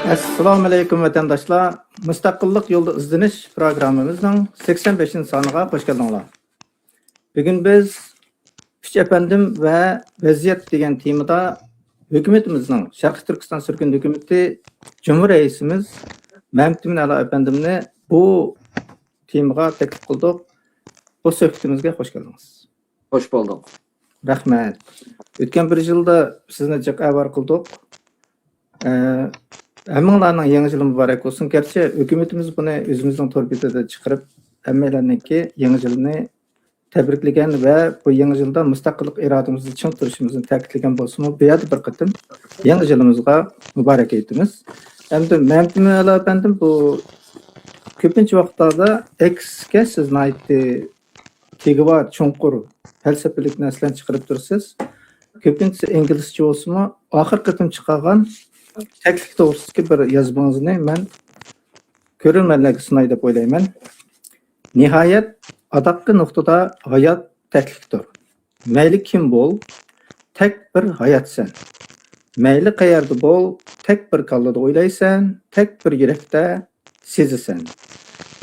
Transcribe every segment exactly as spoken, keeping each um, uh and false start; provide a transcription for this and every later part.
ئەسسالامۇئەلەيكۇم، ۋەتەنداشلار! مۇستەقىللىق يولىدا ئىزدىنىش پروگراممىمىزنىڭ سەكسەن بەشىنچى سانىغا خۇش كەلدىڭلار. بۈگۈن بىز ئۈچ ئەپەندىم ۋە ۋەزىيەت دېگەن تېمىدا ھۆكۈمىتىمىزنىڭ، شەرقىي تۈركىستان سۈرگۈن ھۆكۈمىتى جۇمھۇر رەئىسىمىز مەمتىمىن ئەلا ئەپەندىمنى بۇ تېمىغا تەكلىپ قىلدۇق. بۇ سۆھبىتىمىزگە خۇش كەلدىڭىز. خۇش بولدۇق. رەھمەت. ئۆتكەن بىر يىلدا سىزنى جىق ئەۋەر قىلدۇق. ئە، ھەممىڭلارنىڭ يېڭى يىلى مۇبارەك بولسۇن. گەرچە ھۆكۈمىتىمىز بۇنى ئۆزىمىزنىڭ تور بېتىدە چىقىرىپ، ھەممەيلەننىڭكى يېڭى يىلىنى تەبرىكلىگەن ۋە بۇ يېڭى يىلدا مۇستەقىللىق ئىرادىمىزدە چىڭ تۇرۇشىمىزنى تەكىتلىگەن بولسىمۇ، بۇ يەردە بىر قېتىم يېڭى يىلىمىزغا مۇبارەك ئېيتىمىز. ئەمدى مەمتىمىن ئەلا ئەپەندىم، بۇ كۆپىنچە ۋاقىتلاردا ئەكسىچە سىز ناھايىتى تېگى بار، چوڭقۇر پەلسەپىلىك نەرسىلەرنى چىقىرىپ تۇرىسىز. كۆپىنچىسى ئىنگلىزچە بولسىمۇ، ئاخىرقى قېتىم چىقارغان تەكلىپ توغرىسىدىكى بىر يازمىڭىزنى مەن كۆرۈرمەنلەرگە سۇناي دەپ ئويلايمەن. نىھايەت، ئاداققى نۇقتىدا ھايات تەكلىكتۇر. مەيلى كىم بول، تەك بىر ھاياتسەن. مەيلى قەيەردە بول، تەك بىر كاللىدا ئويلايسەن، تەك بىر يۈرەكتە سېزىسەن.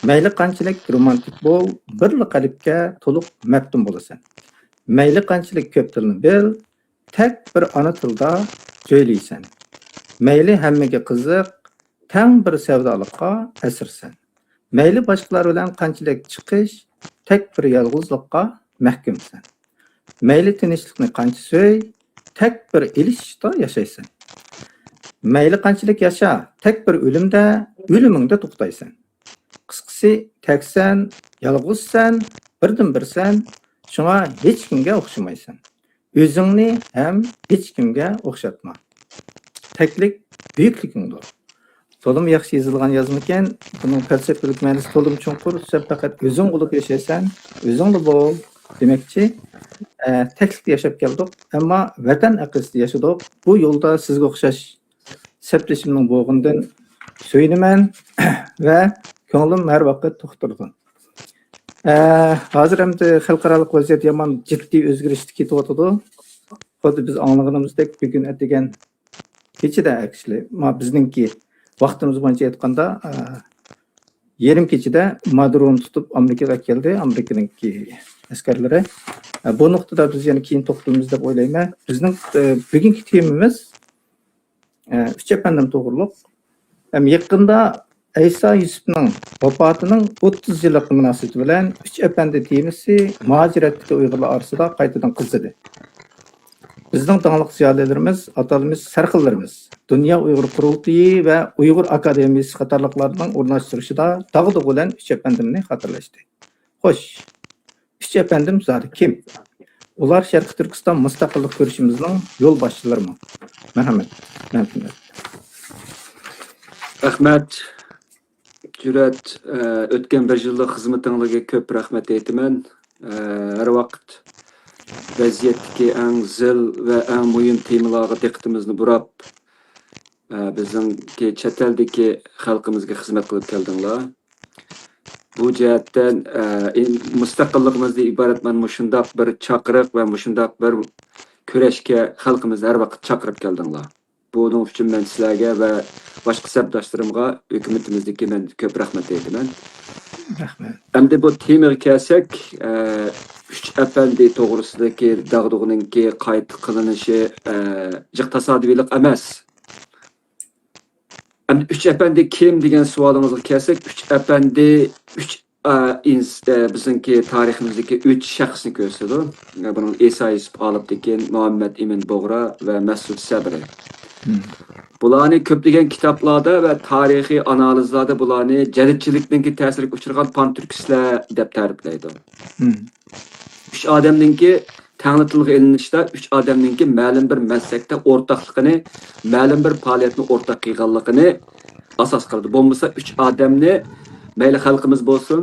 مەيلى قانچىلىك رومانتىك بول، بىرلا قەلبكە تولۇق مەپتۇن بولىسەن. مەيلى قانچىلىك كۆپ تىلنى بىل، تەك بىر ئانا تىلدا سۆيلىيسەن. مەيلى ھەممىگە قىزىق، تەڭ بىر سەۋدالىققا ئەسىرسەن. مەيلى باشقىلار بىلەن قانچىلىك چىقىش، تەك بىر يالغۇزلۇققا مەھكۇمسەن. مەيلى تىنچلىقنى قانچە سۆي، تەك بىر ئېلىشىشتا ياشايسەن. مەيلى قانچىلىك ياشا، تەك بىر ئۆلۈمدە، ئۆلۈمۈڭدە توختايسەن. قىسقىسى، تەكسەن، يالغۇزسەن، بىردىن بىرسەن، شۇڭا ھېچكىمگە ئوخشىمايسەن. ئۆزۈڭنى ھەم ھېچكىمگە ئوخشاتما. تەكلىك بۈيۈكلۈكۈڭدۇر. تولىمۇ ياخشى يېزىلغان يازمىكەن. بۇنىڭ پەلسەپىلىك مەنىسى تولىمۇ چوڭقۇر. سەن پەقەت ئۆزۈڭ بولۇپ ياشايسەن، ئۆزۈڭلا بول دېمەكچى. ئە، تەكلىكتە ياشاپ كەلدۇق، ئەمما ۋەتەن ئەقىدىسىدە ياشىدۇق. بۇ يولدا سىزگە ئوخشاش سەپدىشىمنىڭ بولغىنىدىن سۆيۈنىمەن ۋە كۆڭلۈم ھەر ۋاقىت توق تۇرىدۇ. ئە، ھازىر ئەمدى خەلقئارالىق ۋەزىيەت يامان جىددىي ئۆزگىرىشتە كېتىۋاتىدۇ. خۇددى بىز ئاڭلىغىنىمىزدەك، بۈگۈن ئەتىگەن كېچىدە، ئەكچۇلى، ما، بىزنىڭكى ۋاقتىمىز بويىچە ئېيتقاندا، ئە، يېرىم كېچىدە مادرونى تۇتۇپ ئامېرىكىغا كەلدى، ئامېرىكىنىڭكى ئەسكەرلىرى. ئە، بۇ نۇقتىدا بىز يەنە كېيىن توختىلىمىز دەپ ئويلايمەن. بىزنىڭ، ئە، بۈگۈنكى تېمىمىز، ئە، ئۈچ ئەپەندىم توغرۇلۇق. ھەم يېقىندا ئەيسا يۈسۈپنىڭ ۋاپاتىنىڭ ئوتتۇز يىللىقى مۇناسىۋىتى بىلەن ئۈچ ئەپەندى تېمىسى مۇھاجىرەتتىكى ئۇيغۇرلار ئارىسىدا قايتىدىن قىزىدى. بىزنىڭ داڭلىق زىيالىيلىرىمىز، ئاتالمىش سەرخىللىرىمىز دۇنيا ئۇيغۇر قۇرۇلتىيى ۋە ئۇيغۇر ئاكادېمىيىسى قاتارلىقلارنىڭ ئورۇنلاشتۇرۇشىدا داغدۇغە بىلەن ئۈچ ئەپەندىمنى خاتىرىلەشتى. خوش، ئۈچ ئەپەندىم زادى كىم؟ ئۇلار شەرقىي تۈركىستان مۇستەقىللىق كۈرىشىمىزنىڭ يولباشچىلىرىمۇ؟ مەرھەمەت. مەمتىمىن. رەھمەت. جۈرئەت، ئە، ئۆتكەن بىر يىللىق خىزمىتىڭلارغا كۆپ رەھمەت ئېيتىمەن. ئە، ھەر ۋاقىت ۋەزىيەتتىكى ئەڭ زىل ۋە ئەڭ مۇھىم تېمىلارغا دىققىتىمىزنى بۇراپ، ئە، بىزنىڭكى چەت ئەلدىكى خەلقىمىزگە خىزمەت قىلىپ كەلدىڭلار. بۇ جەھەتتىن، ئە، ئىن-، مۇستەقىللىقىمىزدىن ئىبارەت مانا مۇشۇنداق بىر چاقىرىق ۋە مۇشۇنداق بىر كۈرەشكە خەلقىمىزنى ھەر ۋاقىت چاقىرىپ كەلدىڭلار. بۇنىڭ ئۈچۈن مەن سىلەرگە ۋە باشقا سەپداشلىرىمغا ھۆكۈمىتىمىزدىكى مەن كۆپ رەھمەت ئېيتىمەن. رەھمەت. ئەمدى بۇ تېمىغا كەلسەك، ئە، ئۈچ ئەپەندى توغرىسىدىكى داغدۇغىنىڭكى قايتا قىلىنىشى، ئە، جىق تاسادىپىيلىق ئەمەس. ئەمدى ئۈچ ئەپەندى كىم دېگەن سوئالىڭىزغا كەلسەك، ئۈچ ئەپەندى ئۈچ، ئە، ئىنس-، ئە، بىزنىڭكى تارىخىمىزدىكى ئۈچ شەخسنى كۆرسىتىدۇ. بۇنىڭ ئىسا يۈسۈپ ئالپتېكىن، مۇھەممەد ئىمىن بۇغرا ۋە مەسئۇد سەبرى. بۇلارنى كۆپلىگەن كىتابلاردا ۋە تارىخىي ئانالىزلاردا بۇلارنى جەدىدچىلىكنىڭكى تەسىرىگە ئۇچرىغان پانتۈركىستلەر دەپ تەرىپلەيدۇ. ئۈچ ئادەمنىڭكى تەڭلا تىلغا ئېلىنىشتا ئۈچ ئادەمنىڭكى مەلۇم بىر مەسلەكتە ئورتاقلىقىنى، مەلۇم بىر پائالىيەتنى ئورتاق قىلغانلىقىنى ئاساس قىلىدۇ. بولمىسا ئۈچ ئادەمنى مەيلى خەلقىمىز بولسۇن،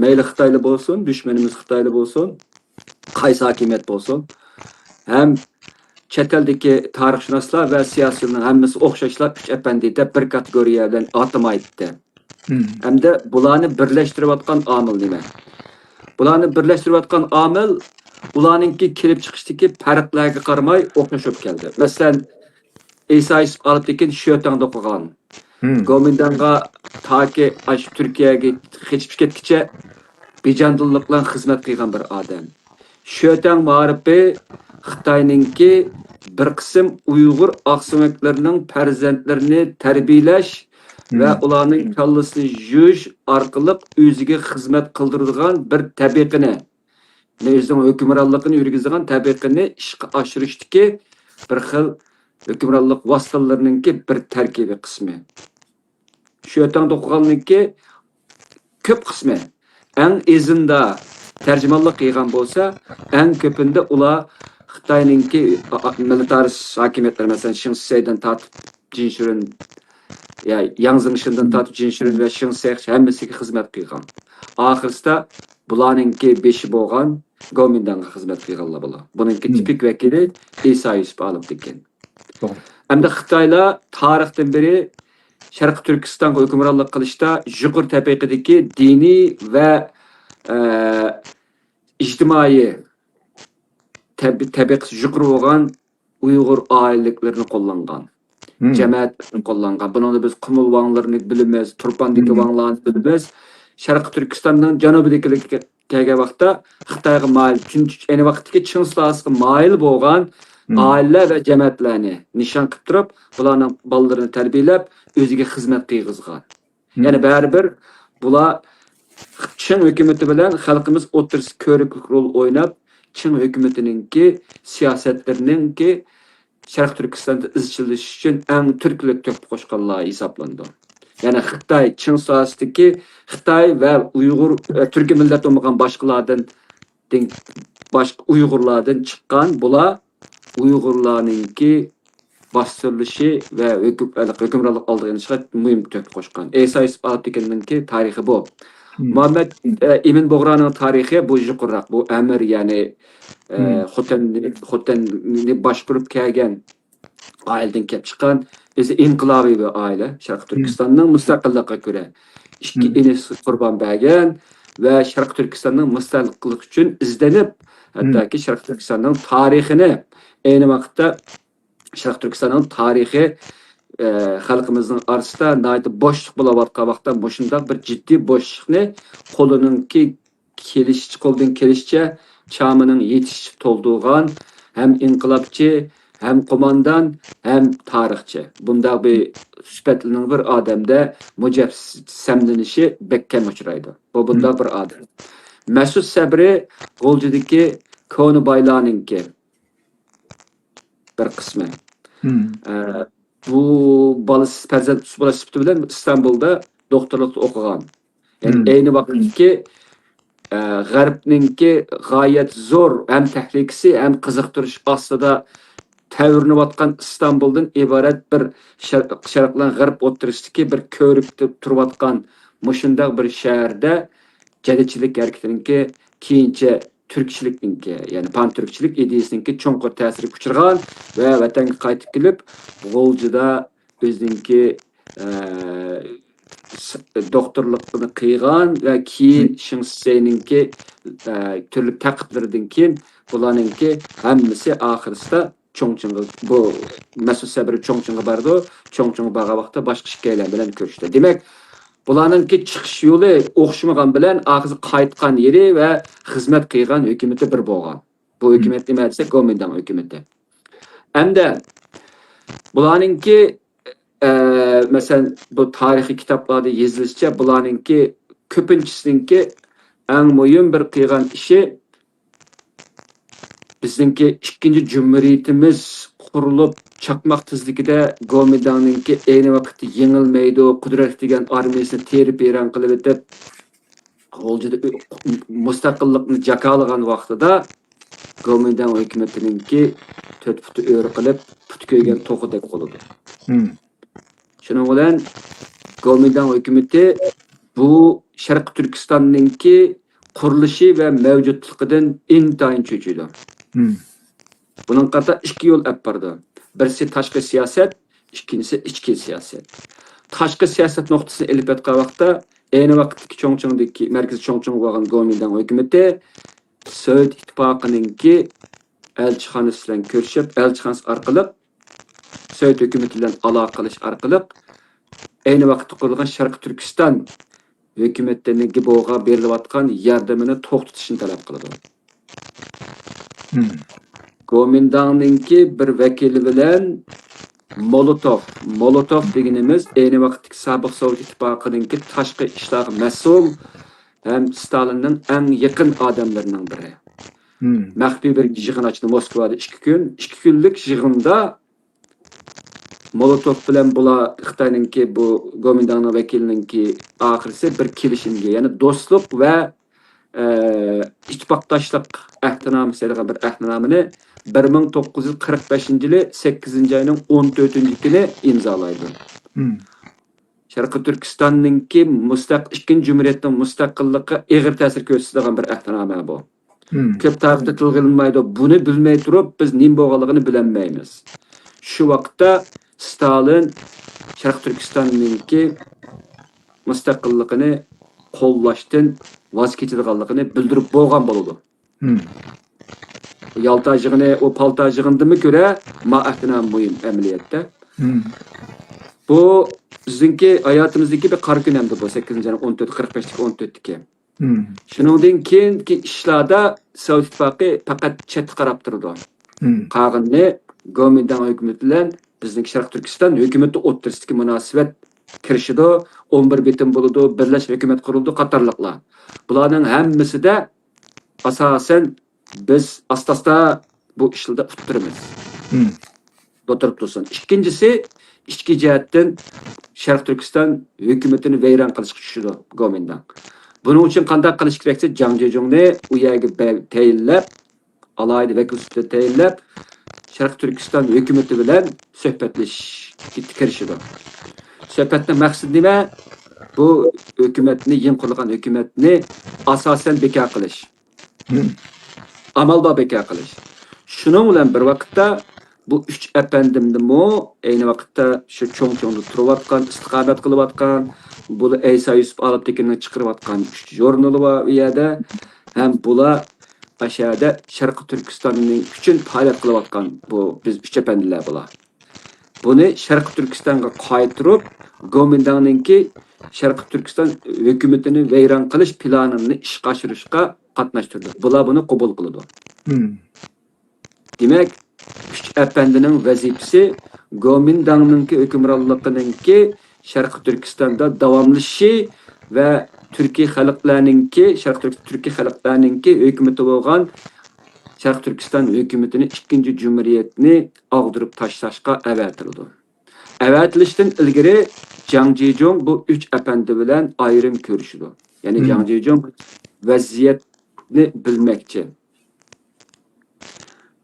مەيلى خىتايلار بولسۇن، دۈشمىنىمىز خىتايلار بولسۇن، قايسى ھاكىمىيەت بولسۇن، ھەم چەت ئەلدىكى تارىخشۇناسلار ۋە سىياسىيونلار ھەممىسى ئوخشاشلا ئۈچ ئەپەندى دەپ بىر كاتېگورىيە بىلەن ئاتىمايتتى. ھەمدە بۇلارنى بىرلەشتۈرۈۋاتقان ئامىل نېمە؟ بۇلارنى بىرلەشتۈرۈۋاتقان ئامىل ئۇلارنىڭكى كېلىپ چىقىشتىكى پەرقلەرگە قارىماي ئوخشاش بولۇپ كەلدى. مەسىلەن، ئىسا يۈسۈپ ئالپتېكىن شۆتەڭدە ئوقۇغان. گومىنداڭغا تاكى ئاشۇ تۈركىيەگە قېچىپ كەتكىچە بىجاندىللىق بىلەن خىزمەت قىلغان بىر ئادەم. شۆتەڭ مائارىپى خىتاينىڭكى بىر قىسىم ئۇيغۇر ئاقسۆڭەكلىرىنىڭ پەرزەنتلىرىنى تەربىيەلەش ۋە ئۇلارنىڭ كاللىسىنى يۇيۇش ئارقىلىق ئۆزىگە خىزمەت قىلدۇرىدىغان بىر تەبىقىنى، يەنى ئۆزىنىڭ ھۆكۈمرانلىقىنى يۈرگۈزىدىغان تەبىقىنى ئىشقا ئاشۇرۇشتىكى بىر خىل ھۆكۈمرانلىق ۋاسىتىلىرىنىڭكى بىر تەركىبىي قىسمى. شۆتەڭدە ئوقۇغاننىڭكى كۆپ قىسمى، ئەڭ ئېزىندا تەرجىمانلىق قىلغان بولسا، ئەڭ كۆپىنىدە ئۇلار خىتاينىڭكى مىلىتارىست ھاكىمىيەتلىرى، مەسىلەن، شېڭ شىسەيدىن تارتىپ جىنشۈرۈن، يا، ياڭ زېڭشىندىن تارتىپ جىنشۈرۈن ۋە شېڭ شىسەي ھەممىسىگە خىزمەت قىلغان. ئاخىرسىدا بۇلارنىڭكى بېشى بولغان گومىنداڭغا خىزمەت قىلغانلار بۇلار. بۇنىڭكى تىپىك ۋەكىلى ئىسا يۈسۈپ ئالىپتىكەن. ئەمدى خىتايلار تارىختىن بېرى شەرقىي تۈركىستانغا ھۆكۈمرانلىق قىلىشتا يۇقىرى تەبىقىدىكى دىنىي ۋە، ئە، ئىجتىمائىي تەب-، تەبىقىسى يۇقىرى بولغان ئۇيغۇر ئائىلىلىكلىرىنى قوللانغان، جەمەتلىرىنى قوللانغان. بۇنىڭدا بىز قۇمۇل ۋاڭلىرىنى بىلىمىز، تۇرپاندىكى ۋاڭلارنى بىلىمىز. شەرقىي تۈركىستاننىڭ جەنۇبىدىكىلىكى كەلگەن ۋاقىتتا خىتايغا مايىل، چۈنكى ئەينى ۋاقىتتىكى چىڭ سۇلالىسىغا مايىل بولغان ئائىلىلەر ۋە جەمەتلەرنى نىشان قىلىپ تۇرۇپ، بۇلارنىڭ بالىلىرىنى تەربىيەلەپ، ئۆزىگە خىزمەت قىلغۇزغان. يەنى بەرىبىر بۇلار چىڭ ھۆكۈمىتى بىلەن خەلقىمىز ئوتتۇرىسىدا كۆرۈكلۈك رول ئويناپ، چىڭ ھۆكۈمىتىنىڭكى سىياسەتلىرىنىڭكى شەرقىي تۈركىستاندا ئىزچىللىشىش ئۈچۈن ئەڭ تۈرتكىلىك تۆھپە قوشقانلار ھېسابلىنىدۇ. يەنى خىتاي، چىڭ سۇلالىسىدىكى خىتاي ۋە ئۇيغۇر، ئە، تۈركىي مىللەت بولمىغان باشقىلاردىن، دىن-، باشقا ئۇيغۇرلاردىن چىققان بۇلار ئۇيغۇرلارنىڭكى باستۇرۇلۇشى ۋە ھۆكۈم-، ھۆكۈمرانلىق ئالدىغا ئېلىشىغا مۇھىم تۆھپە قوشقان. ئەيسا يۈسۈپ ئالىپتىكەننىڭكى تارىخى بۇ. مۇھەممەد، ئە، ئىمىن بۇغرانىڭ تارىخى بۇ يۇقىرىراق. بۇ ئەمىر، يەنى، ئە، خوتەننى، خوتەننى باشقۇرۇپ كەلگەن ئائىلىدىن كېلىپ چىققان، ئۆزى ئىنقىلابىي بىر ئائىلە. شەرقىي تۈركىستاننىڭ مۇستەقىللىقىغا كۆرە ئىككى ئىنىسى قۇربان بەرگەن ۋە شەرقىي تۈركىستاننىڭ مۇستەقىللىقى ئۈچۈن ئىزدىنىپ، ھەتتاكى شەرقىي تۈركىستاننىڭ تارىخىنى، ئەينى ۋاقىتتا شەرقىي تۈركىستاننىڭ تارىخى، ئە، خەلقىمىزنىڭ ئارىسىدا ناھايىتى بوشلۇق بولۇۋاتقان ۋاقىتتا مۇشۇنداق بىر جىددىي بوشلۇقنى قولىنىڭكى كېلىشىچە، قولدىن كېلىشىچە چامىنىڭ يېتىشىچە تولدۇرغان ھەم ئىنقىلابچى، ھەم قوماندان، ھەم تارىخچى. بۇنداق بىر سۈپەتلىنىڭ بىر ئادەمدە مۇجەسسەملىنىشى بەك كەم ئۇچرايدۇ. بۇ بۇنداق بىر ئادەم. مەسۇت سەبرى غۇلجىدىكى كونا بايلارنىڭكى بىر قىسمى. ئە، بۇ بالىسى، پەرزەنت بالا سۈپىتى بىلەن ئىستانبۇلدا دوختۇرلۇقتا ئوقۇغان. يەنى ئەينى ۋاقىتتىكى، ئە، غەربنىڭكى غايەت زور ھەم تەھلىكىسى ھەم قىزىقتۇرۇش ئاستىدا تەۋرىنىۋاتقان ئىستانبۇلدىن ئىبارەت بىر شەر-، شەرق بىلەن غەرب ئوتتۇرىسىدىكى بىر كۆۋرۈكتە تۇرۇۋاتقان مۇشۇنداق بىر شەھەردە جەدىدچىلىك ھەرىكىتىنىڭكى، كېيىنچە تۈركچىلىكنىڭكى، يەنى پان تۈركچىلىك ئىدىيىسىنىڭكى چوڭقۇر تەسىرىگە ئۇچرىغان ۋە ۋەتەنگە قايتىپ كېلىپ، غۇلجىدا ئۆزىنىڭكى، ئە، س-، دوختۇرلۇقىنى قىلغان ۋە كېيىن شېڭ شىسەينىڭكى، ئە، تۈرلۈك تەقىبلىرىدىن كېيىن بۇلارنىڭكى ھەممىسى ئاخىرسىدا چوڭچىڭغا، بۇ مەسۇت سەبرى چوڭچىڭغا بارىدۇ. چوڭچىڭغا بارغان ۋاقىتتا باشقا ئىككىيلەن بىلەن كۆرۈشتى. دېمەك، بۇلارنىڭكى چىقىش يولى ئوخشىمىغان بىلەن، ئاخىرى قايتقان يېرى ۋە خىزمەت قىلغان ھۆكۈمىتى بىر بولغان. بۇ ھۆكۈمەت نېمە دېسەك، گومىنداڭ ھۆكۈمىتى. ئەمدى بۇلارنىڭكى، ئە، مەسىلەن، بۇ تارىخىي كىتابلاردا يېزىلىشىچە، بۇلارنىڭكى كۆپىنچىسىنىڭكى ئەڭ مۇھىم بىر قىلغان ئىشى، بىزنىڭكى ئىككىنچى جۇمھۇرىيىتىمىز قۇرۇلۇپ، چاقماق تېزلىكىدە گومىنداڭنىڭكى ئەينى ۋاقىتتا يېڭىلمەيدۇ، قۇدرەت دېگەن ئارمىيىسىنى تېرىپ ۋەيران قىلىۋېتىپ، غۇلجىدا ئۆ-، مۇستەقىللىقنى جاكارلىغان ۋاقتىدا، گومىنداڭ ھۆكۈمىتىنىڭكى تۆت پۇتى ئۆرە قىلىپ، پۇتى كۆيگەن توخۇدەك بولىدۇ. شۇنىڭ بىلەن گومىنداڭ ھۆكۈمىتى بۇ شەرقىي تۈركىستاننىڭكى قۇرۇلۇشى ۋە مەۋجۇتلۇقىدىن ئىنتايىن چۆچۈيدۇ. بۇنىڭغا قارىتا ئىككى يول ئېلىپ بارىدۇ. بىرسى تاشقى سىياسەت، ئىككىنچىسى ئىچكى سىياسەت. تاشقى سىياسەت نۇقتىسىدىن ئېلىپ ئېيتقان ۋاقىتتا، ئەينى ۋاقىتتىكى چوڭچىڭدىكى، مەركىزى چوڭچىڭ بولغان گومىنداڭ ھۆكۈمىتى سوۋېت ئىتتىپاقىنىڭكى ئەلچىخانىسى بىلەن كۆرۈشۈپ، ئەلچىخانىسى ئارقىلىق سوۋېت ھۆكۈمىتى بىلەن ئالاقە قىلىش ئارقىلىق ئەينى ۋاقىتتا قۇرۇلغان شەرقىي تۈركىستان ھۆكۈمىتىنىڭكى بۇغا بېرىلىۋاتقان ياردىمىنى توختىتىشنى تەلەپ قىلىدۇ. مم. گومىنداڭنىڭكى بىر ۋەكىلى بىلەن مولوتوف، مولوتوف دېگىنىمىز ئەينى ۋاقىتتىكى سابىق سوۋېت ئىتتىپاقىنىڭكى تاشقى ئىشلارغا مەسئۇل ھەم ستالىننىڭ ئەڭ يېقىن ئادەملىرىنىڭ بىرى. مم. مەخپىي بىر يىغىن ئاچتى موسكۋادا ئىككى كۈن. ئىككى كۈنلۈك يىغىندا مولوتوف بىلەن بۇلار خىتاينىڭكى بۇ گومىنداڭنىڭ ۋەكىلىنىڭكى ئاخىرسى بىر كېلىشىمگە، يەنى دوستلۇق ۋە ئە، ئىتتىپاقداشلىق ئەھدىنامىسى دەيدىغان بىر ئەھدىنامىنى بىر مىڭ توققۇز يۈز قىرىق بەشىنچى يىلى سەككىزىنچى ئاينىڭ ئون تۆتىنچى كۈنى ئىمزالايدۇ. مم. شەرقىي تۈركىستاننىڭكى مۇستەق-، ئىككىنچى جۇمھۇرىيەتنىڭ مۇستەقىللىقىغا ئېغىر تەسىر كۆرسىتىدىغان بىر ئەھدىنامە بۇ. مم. كۆپ تارىختا تىلغا ئېلىنمايدۇ. بۇنى بىلمەي تۇرۇپ، بىز نېمە بولغانلىقىنى بىلەلمەيمىز. شۇ ۋاقىتتا ستالىن شەرقىي تۈركىستاننىڭكى مۇستەقىللىقىنى قوللاشتىن ۋاز كېچىدىغانلىقىنى بىلدۈرۈپ بولغان بولىدۇ. مم. يالتا يىغىنى، ئۇ پالتا يىغىنىدىنمۇ كۆرە، ما ئەھدىنامە مۇھىم ئەمەلىيەتتە. مم. بۇ بىزنىڭكى ھاياتىمىزدىكى بىر قارا كۈن ئەمدى بۇ، سەككىزىنچى ئاينىڭ ئون تۆتى، قىرىق بەشتىكى، ئون تۆتتىكى. مم. شۇنىڭدىن كېيىنكى ئىشلاردا سوۋېت ئىتتىپاقى پەقەت چەتكە قاراپ تۇرىدۇ. مم. قالغىنىنى گومىنداڭ ھۆكۈمىتى بىلەن بىزنىڭكى شەرقىي تۈركىستان ھۆكۈمىتى ئوتتۇرىسىدىكى مۇناسىۋەت كىرىشىدۇ، ئون بىر بېتىم بولىدۇ، بىرلەشمە ھۆكۈمەت قۇرۇلىدۇ قاتارلىقلار. بۇلارنىڭ ھەممىسىدە ئاساسەن بىز ئاستا-ئاستا بۇ ئىشلاردا ئۇتتۇرىمىز. مم. ئوتتۇرىدا تۇرسۇن. ئىككىنچىسى، ئىچكى جەھەتتىن شەرقىي تۈركىستان ھۆكۈمىتىنى ۋەيران قىلىشقا چۈشىدۇ گومىنداڭ. بۇنىڭ ئۈچۈن قانداق قىلىش كېرەكسە، جاڭ جېجۇڭنى ئۇ يەرگە بە-، تەيىنلەپ، ئالاھىدە ۋەكىل سۈپىتىدە تەيىنلەپ، شەرقىي تۈركىستان ھۆكۈمىتى بىلەن سۆھبەتلىشىشكە كىرىشىدۇ. سۆھبەتنىڭ مەقسىتى نېمە؟ بۇ ھۆكۈمەتنى، يېڭى قۇرۇلغان ھۆكۈمەتنى ئاساسەن بىكار قىلىش. مم. ئامال بار بىكار قىلىش. شۇنىڭ بىلەن بىر ۋاقىتتا بۇ ئۈچ ئەپەندىمنىمۇ ئەينى ۋاقىتتا شۇ چوڭ-چوڭدا تۇرۇۋاتقان، ئىستىقامەت قىلىۋاتقان، بۇ ئەيسا يۈسۈپ ئالپتېكىننىڭ چىقىرىۋاتقان ئۈچ ژۇرنىلى بار ئۇ يەردە. ھەم بۇلار ئاشۇ يەردە شەرقىي تۈركىستاننىڭ ئۈچۈن پائالىيەت قىلىۋاتقان بۇ بىز ئۈچ ئەپەندىلەر بۇلار. بۇنى شەرقىي تۈركىستانغا قايتۇرۇپ، گومىنداڭنىڭكى شەرقىي تۈركىستان ھۆكۈمىتىنى ۋەيران قىلىش پىلانىنى ئىشقا ئاشۇرۇشقا قاتناشتۇرىدۇ. بۇلار بۇنى قوبۇل قىلىدۇ. مم. دېمەك، ئۈچ ئەپەندىنىڭ ۋەزىپىسى گومىنداڭنىڭكى ھۆكۈمرانلىقىنىڭكى شەرقىي تۈركىستاندا داۋاملىشىشى ۋە تۈركىي خەلقلەرنىڭكى، شەرقىي تۈرك-، تۈركىي خەلقلەرنىڭكى ھۆكۈمىتى بولغان شەرقىي تۈركىستان ھۆكۈمىتىنى ئىككىنچى جۇمھۇرىيەتنى ئاغدۇرۇپ تاشلاشقا ئەۋەتىلىدۇ. ئەۋەتىلىشتىن ئىلگىرى جاڭ جىجۇڭ بۇ ئۈچ ئەپەندى بىلەن ئايرىم كۆرۈشىدۇ. يەنى مم. جاڭ جىجۇڭ ۋەزىيەتنى بىلمەكچى.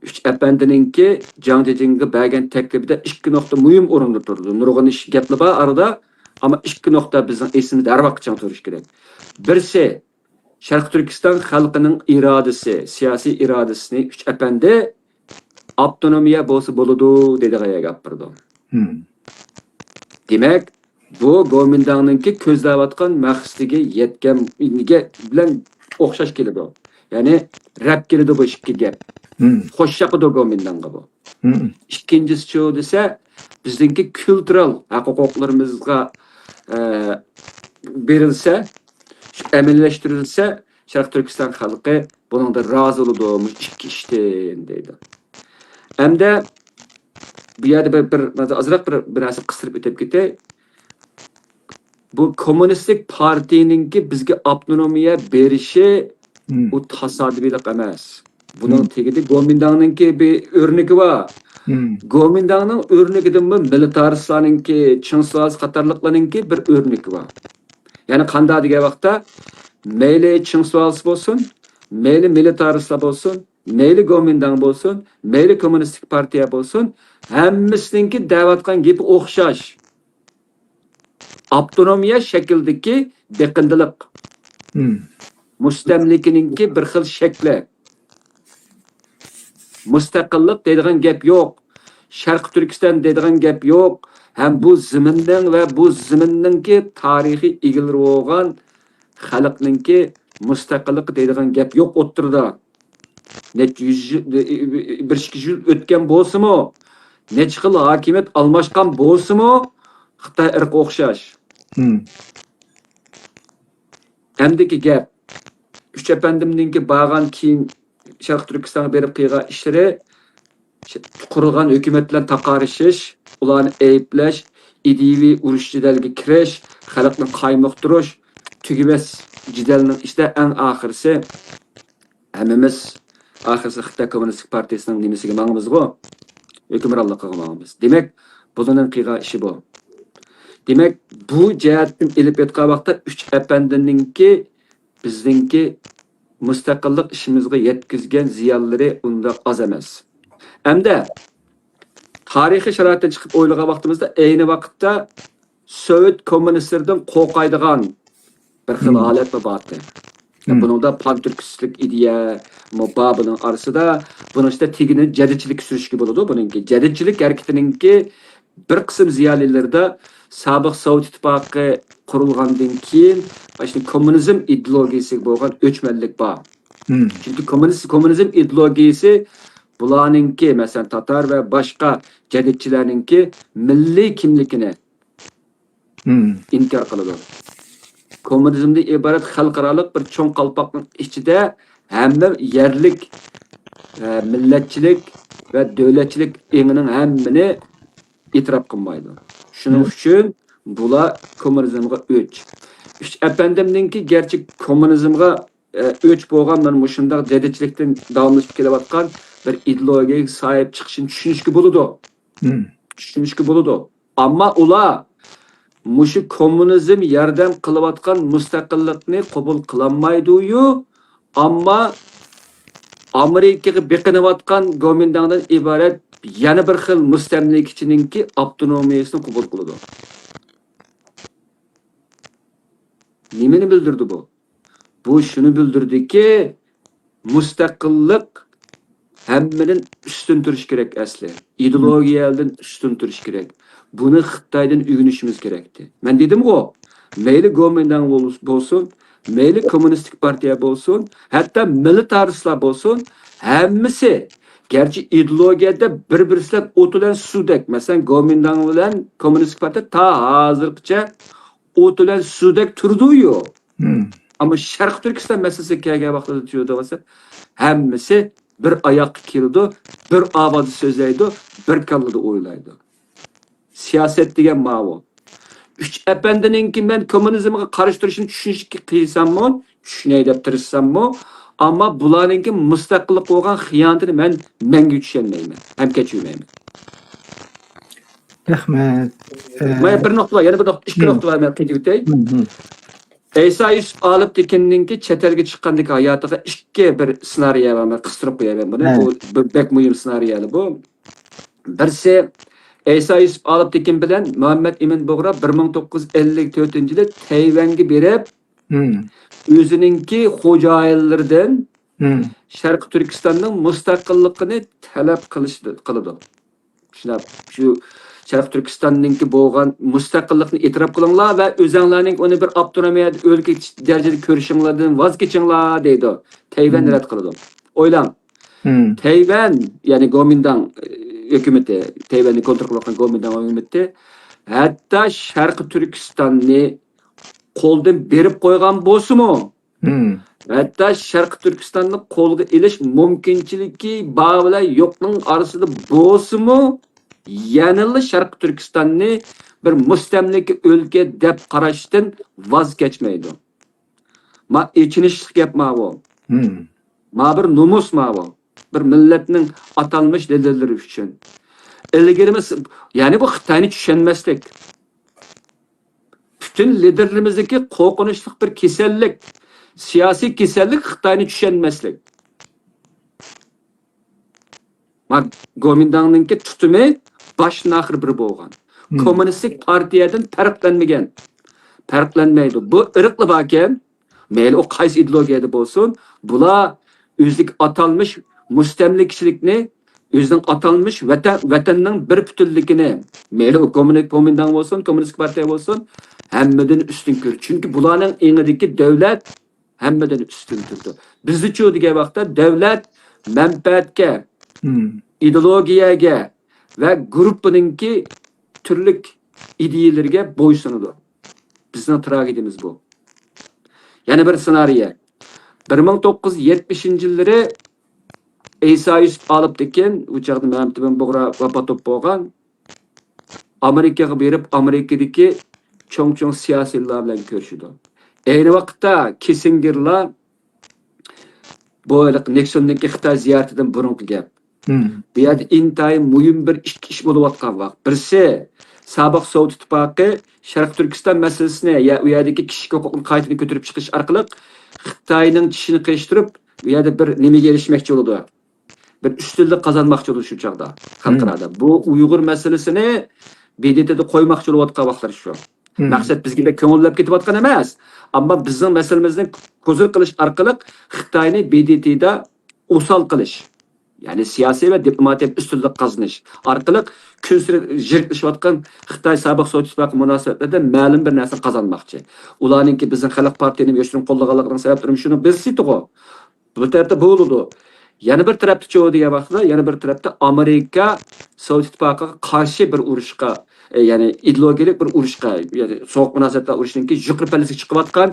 ئۈچ ئەپەندىنىڭكى جاڭ جىجۇڭغا بەرگەن تەكلىپىدە ئىككى نۇقتا مۇھىم ئورۇندا تۇرىدۇ. نۇرغۇن ئىش، گەپلەر بار ئارىدا، ئەمما ئىككى نۇقتا بىزنىڭ ئېسىمىزدە ھەر ۋاقىت چىڭ تۇرۇشى كېرەك. بىرسى، شەرقىي تۈركىستان خەلقىنىڭ ئىرادىسى، سىياسىي ئىرادىسىنى ئۈچ ئەپەندى ئاپتونومىيە بولسا بولىدۇ دەيدىغان يەرگە ئاپىرىدۇ. مم. دېمەك، بۇ گومىنداڭنىڭكى كۆزلەۋاتقان مەقسىتىگە يەتكەن بىلەن ئوخشاش كېلىدۇ. يەنى رەپ كېلىدۇ بۇ ئىككى گەپ. مم. خوش ياقىدۇ گومىنداڭغا بۇ. مم. ئىككىنچىسىچۇ دېسە، بىزنىڭكى كۈلتۈرال ھەق ھوقۇقلىرىمىزغا، ئە، بېرىلسە، ئەمەلىيلەشتۈرۈلسە، شەرقىي تۈركىستان خەلقى بۇنىڭدا رازى بولىدۇ، مۇشۇ ئىككى ئىشتىن دەيدۇ. ئەمدى بۇ يەردە بىر، بىر، ئازراق بىر، بىر نەرسە قىستۇرۇپ ئۆتۈپ كېتەي. بۇ كوممۇنىستىك پارتىيىنىڭكى بىزگە ئاپتونومىيە بېرىشى مم. ئۇ تاسادىپىيلىق ئەمەس. بۇنىڭ مم. تېگىدە گومىنداڭنىڭكى بىر ئۆرنىكى بار. مم. گومىنداڭنىڭ ئۆرنىكىدىنمۇ مىلىتارىستلارنىڭكى، چىڭ سۇۋالىس قاتارلىقلارنىڭكى بىر ئۆرنىكى بار. يەنى قانداق دېگەن ۋاقىتتا، مەيلى چىڭ سۇۋالىس بولسۇن، مەيلى مىلىتارىستلار بولسۇن، مەيلى گومىنداڭ بولسۇن، مەيلى كوممۇنىستىك پارتىيە بولسۇن، ھەممىسىنىڭكى دەۋاتقان گېپى ئوخشاش. ئاپتونومىيە شەكلىدىكى بېقىندىلىق. مم. مۇستەملىكىنىڭكى بىر خىل شەكلى. مۇستەقىللىق دەيدىغان گەپ يوق. شەرقىي تۈركىستان دەيدىغان گەپ يوق. ھەم بۇ زېمىننىڭ ۋە بۇ زېمىننىڭكى تارىخىي ئىگىلىرى بولغان خەلقنىڭكى مۇستەقىللىقى دەيدىغان گەپ يوق ئوتتۇرىدا. نەچچە يۈز يىل، بىر ئىككى يۈز يىل ئۆتكەن بولسىمۇ، نەچچە خىل ھاكىمىيەت ئالماشقان بولسىمۇ، خىتاي ئىرققا ئوخشاش. ئەمدىكى گەپ، ئۈچ ئەپەندىمنىڭكى بارغان كېيىن شەرقىي تۈركىستانغا بېرىپ قىلغان ئىشلىرى، قۇرۇلغان ھۆكۈمەت بىلەن تاقارىشىش، ئۇلارنى ئەيىبلەش، ئىدىيىۋى ئۇرۇش جېدەلگە كىرىش، خەلقنى قايمۇقتۇرۇش، تۈگىمەس جېدەلنىڭ ئىچىدە ئەڭ ئاخىرسى ھەممىمىز ئاخىرسى خىتاي كوممۇنىستىك پارتىيىسىنىڭ نېمىسىگە ماڭىمىزغۇ؟ ھۆكۈمرانلىقىغا ماڭىمىز. دېمەك، بۇلارنىڭ قىلغان ئىشى بۇ. دېمەك، بۇ جەھەتتىن ئېلىپ ئېيتقان ۋاقىتتا، ئۈچ ئەپەندىنىڭكى بىزنىڭكى مۇستەقىللىق ئىشىمىزغا يەتكۈزگەن زىيانلىرى ئۇنداق ئاز ئەمەس. ئەمدى تارىخىي شارائىتتىن چىقىپ ئويلىغان ۋاقتىمىزدا، ئەينى ۋاقىتتا سوۋېت كوممۇنىستلىرىدىن قورقايدىغان بىر خىل ھالەتمۇ بارتى. بۇنىڭدا پانتۈركىستلىك ئىدىيەمۇ بار بۇنىڭ ئارىسىدا. بۇنىڭ ئىچىدە تېگىنى جەدىدچىلىككە سۈرۈشكە بولىدۇ. بۇنىڭكى جەدىدچىلىك ھەرىكىتىنىڭكى بىر قىسىم زىيالىيلىرىدا سابىق سوۋېت ئىتتىپاقى قۇرۇلغاندىن كېيىن، مانا شۇ كوممۇنىزم ئىدېئولوگىيىسىگە بولغان ئۆچمەنلىك بار. چۈنكى كوممۇنىست، كوممۇنىزم ئىدېئولوگىيىسى بۇلارنىڭكى، مەسىلەن، تاتار ۋە باشقا جەدىدچىلەرنىڭكى مىللىي كىملىكىنى ئىنكار قىلىدۇ. كوممۇنىزمدىن ئىبارەت خەلقئارالىق بىر چوڭ قالپاقنىڭ ئىچىدە ھەممە يەرلىك، ئە، مىللەتچىلىك ۋە دۆلەتچىلىك ئېڭىنىڭ ھەممىنى ئېتىراپ قىلمايدۇ. شۇنىڭ ئۈچۈن بۇلار كوممۇنىزمغا ئۆچ. ئۈچ ئەپەندىمنىڭكى گەرچە كوممۇنىزمغا، ئە، ئۆچ بولغان، مانا مۇشۇنداق جەدىدچىلىكتىن داۋاملىشىپ كېلىۋاتقان بىر ئىدېئولوگىيەگە ساھىب چىقىشىنى چۈشىنىشكە بولىدۇ. چۈشىنىشكە بولىدۇ. ئەمما ئۇلار مۇشۇ كوممۇنىزم ياردەم قىلىۋاتقان مۇستەقىللىقنى قوبۇل قىلالمايدۇ-يۇ، ئەمما ئامېرىكىغا بېقىنىۋاتقان گومىنداڭدىن ئىبارەت يەنە بىر خىل مۇستەملىكىچىنىڭكى ئاپتونومىيەسىنى قوبۇل قىلىدۇ. نېمىنى بىلدۈردى بۇ؟ بۇ شۇنى بىلدۈردىكى، مۇستەقىللىق ھەممىدىن ئۈستۈن تۇرۇشى كېرەك ئەسلى. ئىدېئولوگىيەدىن ئۈستۈن تۇرۇشى كېرەك. بۇنى خىتايدىن ئۆگىنىشىمىز كېرەكتى. مەن دېدىمغۇ، مەيلى گومىنداڭ بولسۇن، مەيلى كوممۇنىستىك پارتىيە بولسۇن، ھەتتا مىلىتارىستلار بولسۇن، ھەممىسى، گەرچە ئىدېئولوگىيەدە بىر-بىرسى بىلەن ئوت بىلەن سۇدەك، مەسىلەن، گومىنداڭ بىلەن كوممۇنىستىك پارتىيە تا ھازىرغىچە ئوت بىلەن سۇدەك تۇرىدۇ-يۇ. ئەمما شەرقىي تۈركىستان مەسىلىسىگە كەلگەن ۋاقتىدا تۇيۇلىدىغان ھەممىسى بىر ئاياققا كېلىدۇ، بىر ئاۋازدا سۆزلەيدۇ، بىر كاللىدا ئويلايدۇ. سىياسەت دېگەن ماۋۇ. ئۈچ ئەپەندىنىڭكى مەن كوممۇنىزمغا قارشى تۇرۇشىنى چۈشىنىشكە قىيساممۇ، چۈشىنەي دەپ تىرىشساممۇ، ئەمما بۇلارنىڭكى مۇستەقىللىققا بولغان خىيانىتىنى مەن مەڭگۈ چۈشەنمەيمەن ھەم كەچۈرمەيمەن. رەھمەت. ئە، مانا بىر نۇقتا بار، يەنە بىر نۇقتا، ئىككى نۇقتا بار، مەن قېتىۋېتەي. ئەيسا يۈسۈپ ئالىپتېكىننىڭكى چەت ئەلگە چىققاندىكى ھاياتىغا ئىككى بىر سېنارىيە بار، مەن قىستۇرۇپ قوياي مەن بۇنى. بۇ بىر بەك مۇھىم سېنارىيەلەر بۇ. بىرسى، ئەيسا يۈسۈپ ئالىپتېكىن بىلەن مۇھەممەد ئىمىن بۇغرا بىر مىڭ توققۇز يۈز ئەللىك تۆتىنچى يىلى تەيۋەنگە بېرىپ، ئۆزىنىڭكى خوجايىنلىرىدىن شەرقىي تۈركىستاننىڭ مۇستەقىللىقىنى تەلەپ قىلىش، قىلىدۇ. شۇنداق، شۇ شەرقىي تۈركىستاننىڭكى بولغان مۇستەقىللىقنى ئېتىراپ قىلىڭلار ۋە ئۆزەڭلارنىڭ ئۇنى بىر ئاپتونومىيە ئۆلكە دەرىجىدە كۆرۈشۈڭلاردىن ۋاز كېچىڭلار دەيدۇ. تەيۋەن رەت قىلىدۇ. ئويلاڭ. تەيۋەن، يەنى گومىنداڭ، ئى، ھۆكۈمىتى، تەيۋەننى كونترول قىلىۋاتقان گومىنداڭ ھۆكۈمىتى ھەتتا شەرقىي تۈركىستاننى قولدىن بېرىپ قويغان بولسىمۇ، ھەتتا شەرقىي تۈركىستاننى قولغا ئېلىش مۇمكىنچىلىكى بار بىلەن يوقنىڭ ئارىسىدا بولسىمۇ، يەنىلا شەرقىي تۈركىستاننى بىر مۇستەملىكە ئۆلكە دەپ قاراشتىن ۋاز كەچمەيدۇ. ما ئېچىنىشلىق گەپ ماۋۇ. ما بىر نومۇس ماۋۇ. بىر مىللەتنىڭ ئاتالمىش لىدېرلىرى ئۈچۈن. ئىلگىرىمۇ س-، يەنى بۇ خىتاينى چۈشەنمەسلىك. پۈتۈن لىدېرلىرىمىزدىكى قورقۇنچلۇق بىر كېسەللىك، سىياسىي كېسەللىك خىتاينى چۈشەنمەسلىك. ما-، گومىنداڭنىڭكى تۇتۇمى باشتىن ئاخىر بىر بولغان. كوممۇنىستىك پارتىيەدىن پەرقلەنمىگەن. پەرقلەنمەيدۇ. بۇ ئىرقلا باركەن، مەيلى ئۇ قايسى ئىدېئولوگىيەدە بولسۇن، بۇلار ئۆزىدىكى ئاتالمىش مۇستەملىكىچىلىكنى، ئۆزىنىڭ ئاتالمىش ۋەتەن، ۋەتەننىڭ بىر پۈتۈنلۈكىنى، مەيلى ئۇ كوممۇنىست، گومىنداڭ بولسۇن، كوممۇنىست پارتىيە بولسۇن، ھەممىدىن ئۈستۈن كۆرىدۇ. چۈنكى بۇلارنىڭ ئېڭىدىكى دۆلەت ھەممىدىن ئۈستۈن تۇرىدۇ. بىزدىچۇ دېگەن ۋاقىتتا دۆلەت مەنپەئەتكە، ئىدېئولوگىيەگە ۋە گۇرۇپپىنىڭكى تۈرلۈك ئىدىيەلىرىگە بويسۇنىدۇ. بىزنىڭ تراگېدىيەمىز بۇ. يەنە بىر سېنارىيە. بىر مىڭ توققۇز يۈز يەتمىشىنچى يىللىرى ئەيسا يۈسۈپ ئالىپتېكىن، ئۇ چاغدا مەمەت ئىمىن بۇغرا ۋاپات بولۇپ بولغان، ئامېرىكىغا بېرىپ، ئامېرىكىدىكى چوڭ-چوڭ سىياسىيلار بىلەن كۆرۈشىدۇ. ئەينى ۋاقىتتا كىسسىنگېرلار، بۇ ھېلىقى نىكسوننىڭكى خىتاي زىيارىتىدىن بۇرۇنقى گەپ. بۇ يەردە ئىنتايىن مۇھىم بىر ئىككى ئىش بولۇۋاتقان ۋاقىت. بىرسى، سابىق سوۋېت ئىتتىپاقى شەرقىي تۈركىستان مەسىلىسىنى يا ئۇ يەردىكى كىشىلىك ھوقۇقنى قايتىدىن كۆتۈرۈپ چىقىش ئارقىلىق خىتاينىڭ چىشىنى قىيشۇتۇرۇپ، ئۇ يەردە بىر نېمىگە ئېرىشمەكچى بولىدۇ. بىر ئۈستۈنلۈك قازانماقچى بولىدۇ شۇ چاغدا خەلقئارادا. بۇ ئۇيغۇر مەسىلىسىنى ب د ت دا قويماقچى بولۇۋاتقان ۋاقىتلار شۇ. مەقسەت بىزگە بەك كۆڭۈللەپ كېتىۋاتقان ئەمەس. ئەمما بىزنىڭ مەسىلىمىزنى كوزىر قىلىش ئارقىلىق خىتاينى ب د ت دا ئوسال قىلىش. يەنى سىياسىي ۋە دىپلوماتىيە ئۈستۈنلۈك قازىنىش ئارقىلىق كۈنسېرى يىرىكلىشىۋاتقان خىتاي سابىق سوۋېت ئىتتىپاقى مۇناسىۋەتلىرىدە مەلۇم بىر نەرسىنى قازانماقچى. ئۇلارنىڭكى بىزنىڭ خەلق پارتىيىنى يوشۇرۇن قوللىغانلىقىنىڭ سەۋەبلىرىمۇ شۇنىڭ بىرسىدىغۇ. بۇ تەرەپتە بولىدۇ. يەنە بىر تەرەپتىچۇ دېگەن ۋاقىتتا، يەنە بىر تەرەپتە ئامېرىكا سوۋېت ئىتتىپاقىغا قارشى بىر ئۇرۇشقا، ئە، يەنى ئىدېئولوگىيەلىك بىر ئۇرۇشقا، يەنى سوغۇق مۇناسىۋەتلەر ئۇرۇشىنىڭكى يۇقىرى پەللىسىگە چىقىۋاتقان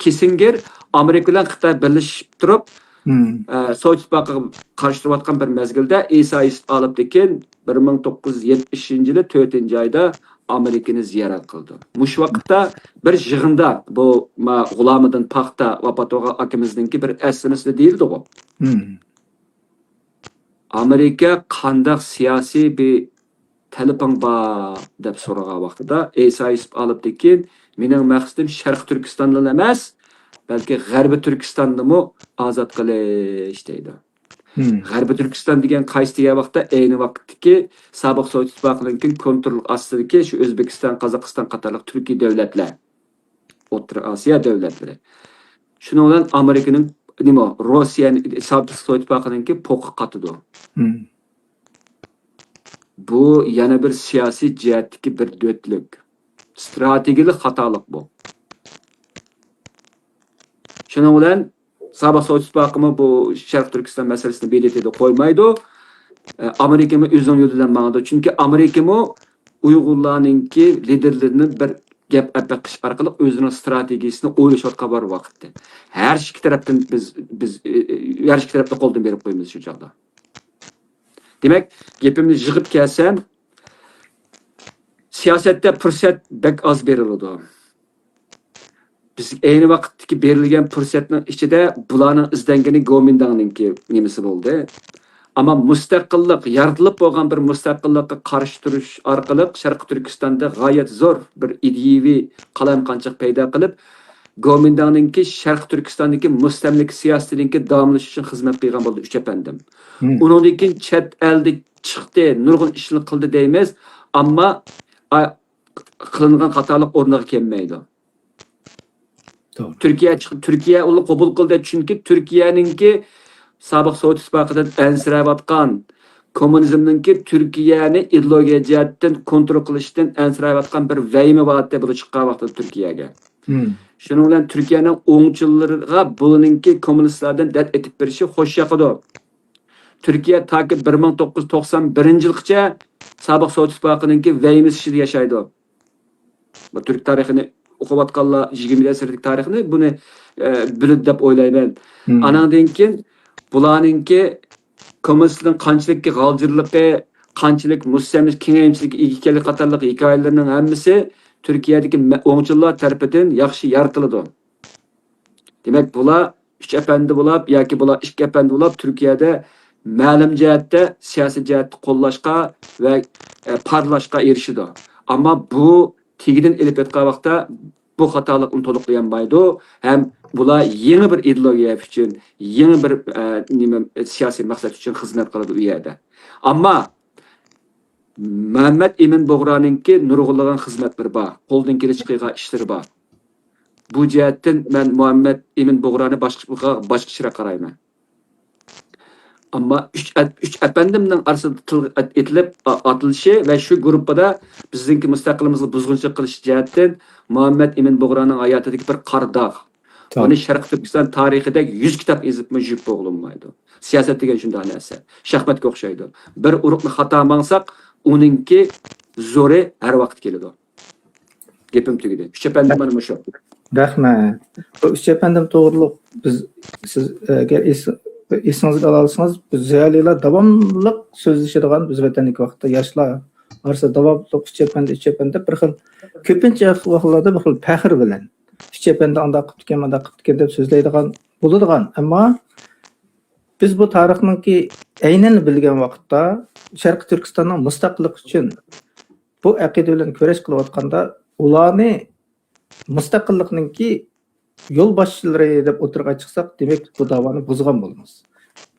كىسسىنگېر ئامېرىكا بىلەن خىتاي بىرلىشىپ تۇرۇپ، ئە، سوۋېت ئىتتىپاقىغا قارشى تۇرۇۋاتقان بىر مەزگىلدە ئەيسا يۈسۈپ ئالىپتېكىن بىر مىڭ توققۇز يۈز يەتمىشىنچى يىلى تۆتىنچى ئايدا ئامېرىكىنى زىيارەت قىلىدۇ. مۇشۇ ۋاقىتتا بىر يىغىندا بۇ ما-، غۇلامىدىن پاختا ۋاپات بولغان ئاكىمىزنىڭكى بىر ئەسلىمىسىدە دېيىلدىغۇ. ئامېرىكا قانداق سىياسىي بىر تەلىپىڭ بار دەپ سورىغان ۋاقتىدا ئەيسا يۈسۈپ ئالىپتېكىن، مېنىڭ مەقسىتىم شەرقىي تۈركىستاندىلا ئەمەس، بەلكى غەربىي تۈركىستاندىمۇ ئازاد قىلىش دەيدۇ. غەربىي تۈركىستان دېگەن قايسى دېگەن ۋاقىتتا، ئەينى ۋاقىتتىكى سابىق سوۋېت ئىتتىپاقىنىڭكى كونترول ئاستىدىكى شۇ ئۆزبېكىستان، قازاقىستان قاتارلىق تۈركىي دۆلەتلەر، ئوتتۇرا ئاسىيا دۆلەتلىرى. شۇنىڭ بىلەن ئامېرىكىنىڭ، نېمە، روسىيە، سابىق سوۋېت ئىتتىپاقىنىڭكى پوقى قاتىدۇ. بۇ يەنە بىر سىياسىي جەھەتتىكى بىر دۆتلۈك، ستراتېگىيەلىك خاتالىق بۇ. شۇنىڭ بىلەن سابىق سوۋېت ئىتتىپاقىمۇ بۇ شەرقىي تۈركىستان مەسىلىسىنى ب د ت دا قويمايدۇ. ئە، ئامېرىكىمۇ ئۆزىنىڭ يولى بىلەن ماڭىدۇ. چۈنكى ئامېرىكىمۇ ئۇيغۇرلارنىڭكى لىدېرلىرىنى بىر گەپ ئەپەقىش ئارقىلىق ئۆزىنىڭ ستراتېگىيىسىنى ئويلىشىۋاتقان بار ۋاقىتتا. ھەر ئىككى تەرەپتىن بىز، بىز، ئە، ئە، ھەر ئىككى تەرەپتىن قولدىن بېرىپ قويىمىز شۇ چاغدا. دېمەك، گېپىمنى يىغىپ كەلسەم، سىياسەتتە پۇرسەت بەك ئاز بېرىلىدۇ. بىز ئەينى ۋاقىتتىكى بېرىلگەن پۇرسەتنىڭ ئىچىدە بۇلارنىڭ ئىزدەنگىنى گومىنداڭنىڭكى نېمىسى بولدى. ئەمما مۇستەقىللىق، يارىتىلىپ بولغان بىر مۇستەقىللىققا قارشى تۇرۇش ئارقىلىق شەرقىي تۈركىستاندا غايەت زور بىر ئىدىيەۋى قالايمىقانچىلىق پەيدا قىلىپ، گومىنداڭنىڭكى شەرقىي تۈركىستاندىكى مۇستەملىكە سىياسىتىنىڭكى داۋاملىشىشى ئۈچۈن خىزمەت قىلغان بولدى ئۈچ ئەپەندىم. ئۇنىڭدىن كېيىن چەت ئەلدە چىقتى، نۇرغۇن ئىشلارنى قىلدى دەيمىز، ئەمما، ئا، قىلىنغان خاتالىق ئورنىغا كەلمەيدۇ. توغرا. تۈركىيە چىق-، تۈركىيە ئۇنى قوبۇل قىلدى، چۈنكى تۈركىيەنىڭكى سابىق سوۋېت ئىتتىپاقىدىن ئەنسىرەۋاتقان، كوممۇنىزمنىڭكى تۈركىيەنى ئىدېئولوگىيە جەھەتتىن كونترول قىلىشتىن ئەنسىرەۋاتقان بىر ۋەھىمە بار ئىدى، بۇ چىققان ۋاقتىدا تۈركىيەگە. شۇنىڭ بىلەن تۈركىيەنىڭ ئوڭچىلىرىغا بۇنىڭكى كوممۇنىستلاردىن دەرد ئېتىپ بېرىشى خوش ياقىدۇ. تۈركىيە تاكى بىر مىڭ توققۇز يۈز توقسان بىرىنچى يىلغىچە سابىق سوۋېت ئىتتىپاقىنىڭكى ۋەھىمىسى ئىچىدە ياشايدۇ. بۇ تۈرك تارىخىنى ئوقۇۋاتقانلار، يىگىرمىنچى ئەسىردىكى تارىخنى، بۇنى، ئە، بىلىدۇ دەپ ئويلايمەن. ئاناندىن كېيىن بۇلارنىڭكى كوممۇنىستلارنىڭ قانچىلىك غالجىرلىقى، قانچىلىك مۇستەملىكە، كېڭەيمىچىلىككە ئىگە ئىكەنلىكى قاتارلىق ھېكايىلىرىنىڭ ھەممىسى تۈركىيەدىكى مە-، ئوڭچىلار تەرىپىدىن ياخشى يارىتىلىدۇ. دېمەك، بۇلار ئۈچ ئەپەندى بولاپ ياكى بۇلار ئىككى ئەپەندى بولاپ تۈركىيەدە مەلۇم جەھەتتە، سىياسىي جەھەتتە قوللاشقا ۋە، ئە، پارلاشقا ئېرىشىدۇ. ئەمما بۇ تېگىدىن ئېلىپ ئېيتقان ۋاقىتتا بۇ خاتالىقنى تولۇقلىيالمايدۇ ھەم بۇلار يېڭى بىر ئىدېئولوگىيە ئۈچۈن، يېڭى بىر، ئە، نېمە، سىياسىي مەقسەت ئۈچۈن خىزمەت قىلىدۇ ئۇ يەردە. ئەمما مۇھەممەد ئىمىن بۇغرانىڭكى نۇرغۇنلىغان خىزمەتلىرى بار، قولدىن كېلىشىچە قىلغان ئىشلىرى بار. بۇ جەھەتتىن مەن مۇھەممەد ئىمىن بۇغرانى باشقا، باشقىچىراق قارايمەن. ئەمما ئۈچ ئەپ-، ئۈچ ئەپەندىمنىڭ ئارىسىدا تىلغا ئېتىلىپ، ئا-، ئاتىلىشى ۋە شۇ گۇرۇپپىدا بىزنىڭكى مۇستەقىللىقىمىزغا بۇزغۇنچىلىق قىلىش جەھەتتىن مۇھەممەد ئىمىن بۇغرانىڭ ھاياتىدىكى بىر قارا داغ. بۇنى شەرقىي تۈركىستان تارىخىدەك يۈز كىتاب يېزىپمۇ يۇيۇپ بولغىلى بولمايدۇ. سىياسەت دېگەن شۇنداق نەرسە. شاھماتقا ئوخشايدۇ. بىر ئۇرۇقنى خاتا ماڭساق، ئۇنىڭكى زورى ھەر ۋاقىت كېلىدۇ. گېپىم تۈگىدى. ئۈچ ئەپەندىم مانا مۇشۇ. رەھمەت. بۇ ئۈچ ئەپەندىم توغرۇلۇق بىز سىز ئەگەر ئېس- ئېسىڭىزگە ئالالىسىڭىز، بىز زىيالىيلار داۋاملىق سۆزلىشىدىغان، بىز ۋەتەندىكى ۋاقىتتا ياشلار ئارىسىدا داۋاملىق ئۈچ ئەپەندى، ئۈچ ئەپەندى دەپ بىر خىل، كۆپىنچە ۋاقىتلاردا بىر خىل پەخىر بىلەن، ئۈچ ئەپەندى ئانداق قىپتىكەن، مانداق قىپتىكەن دەپ سۆزلەيدىغان بولىدىغان. ئەمما بىز بۇ تارىخنىڭكى ئەينىنى بىلگەن ۋاقىتتا، شەرقىي تۈركىستاننىڭ مۇستەقىللىقى ئۈچۈن بۇ ئەقىدە بىلەن كۈرەش قىلىۋاتقاندا، ئۇلارنى مۇستەقىللىقنىڭكى يولباشچىلىرى دەپ ئوتتۇرىغا چىقساق، دېمەك، بۇ داۋانى بۇزغان بولىمىز.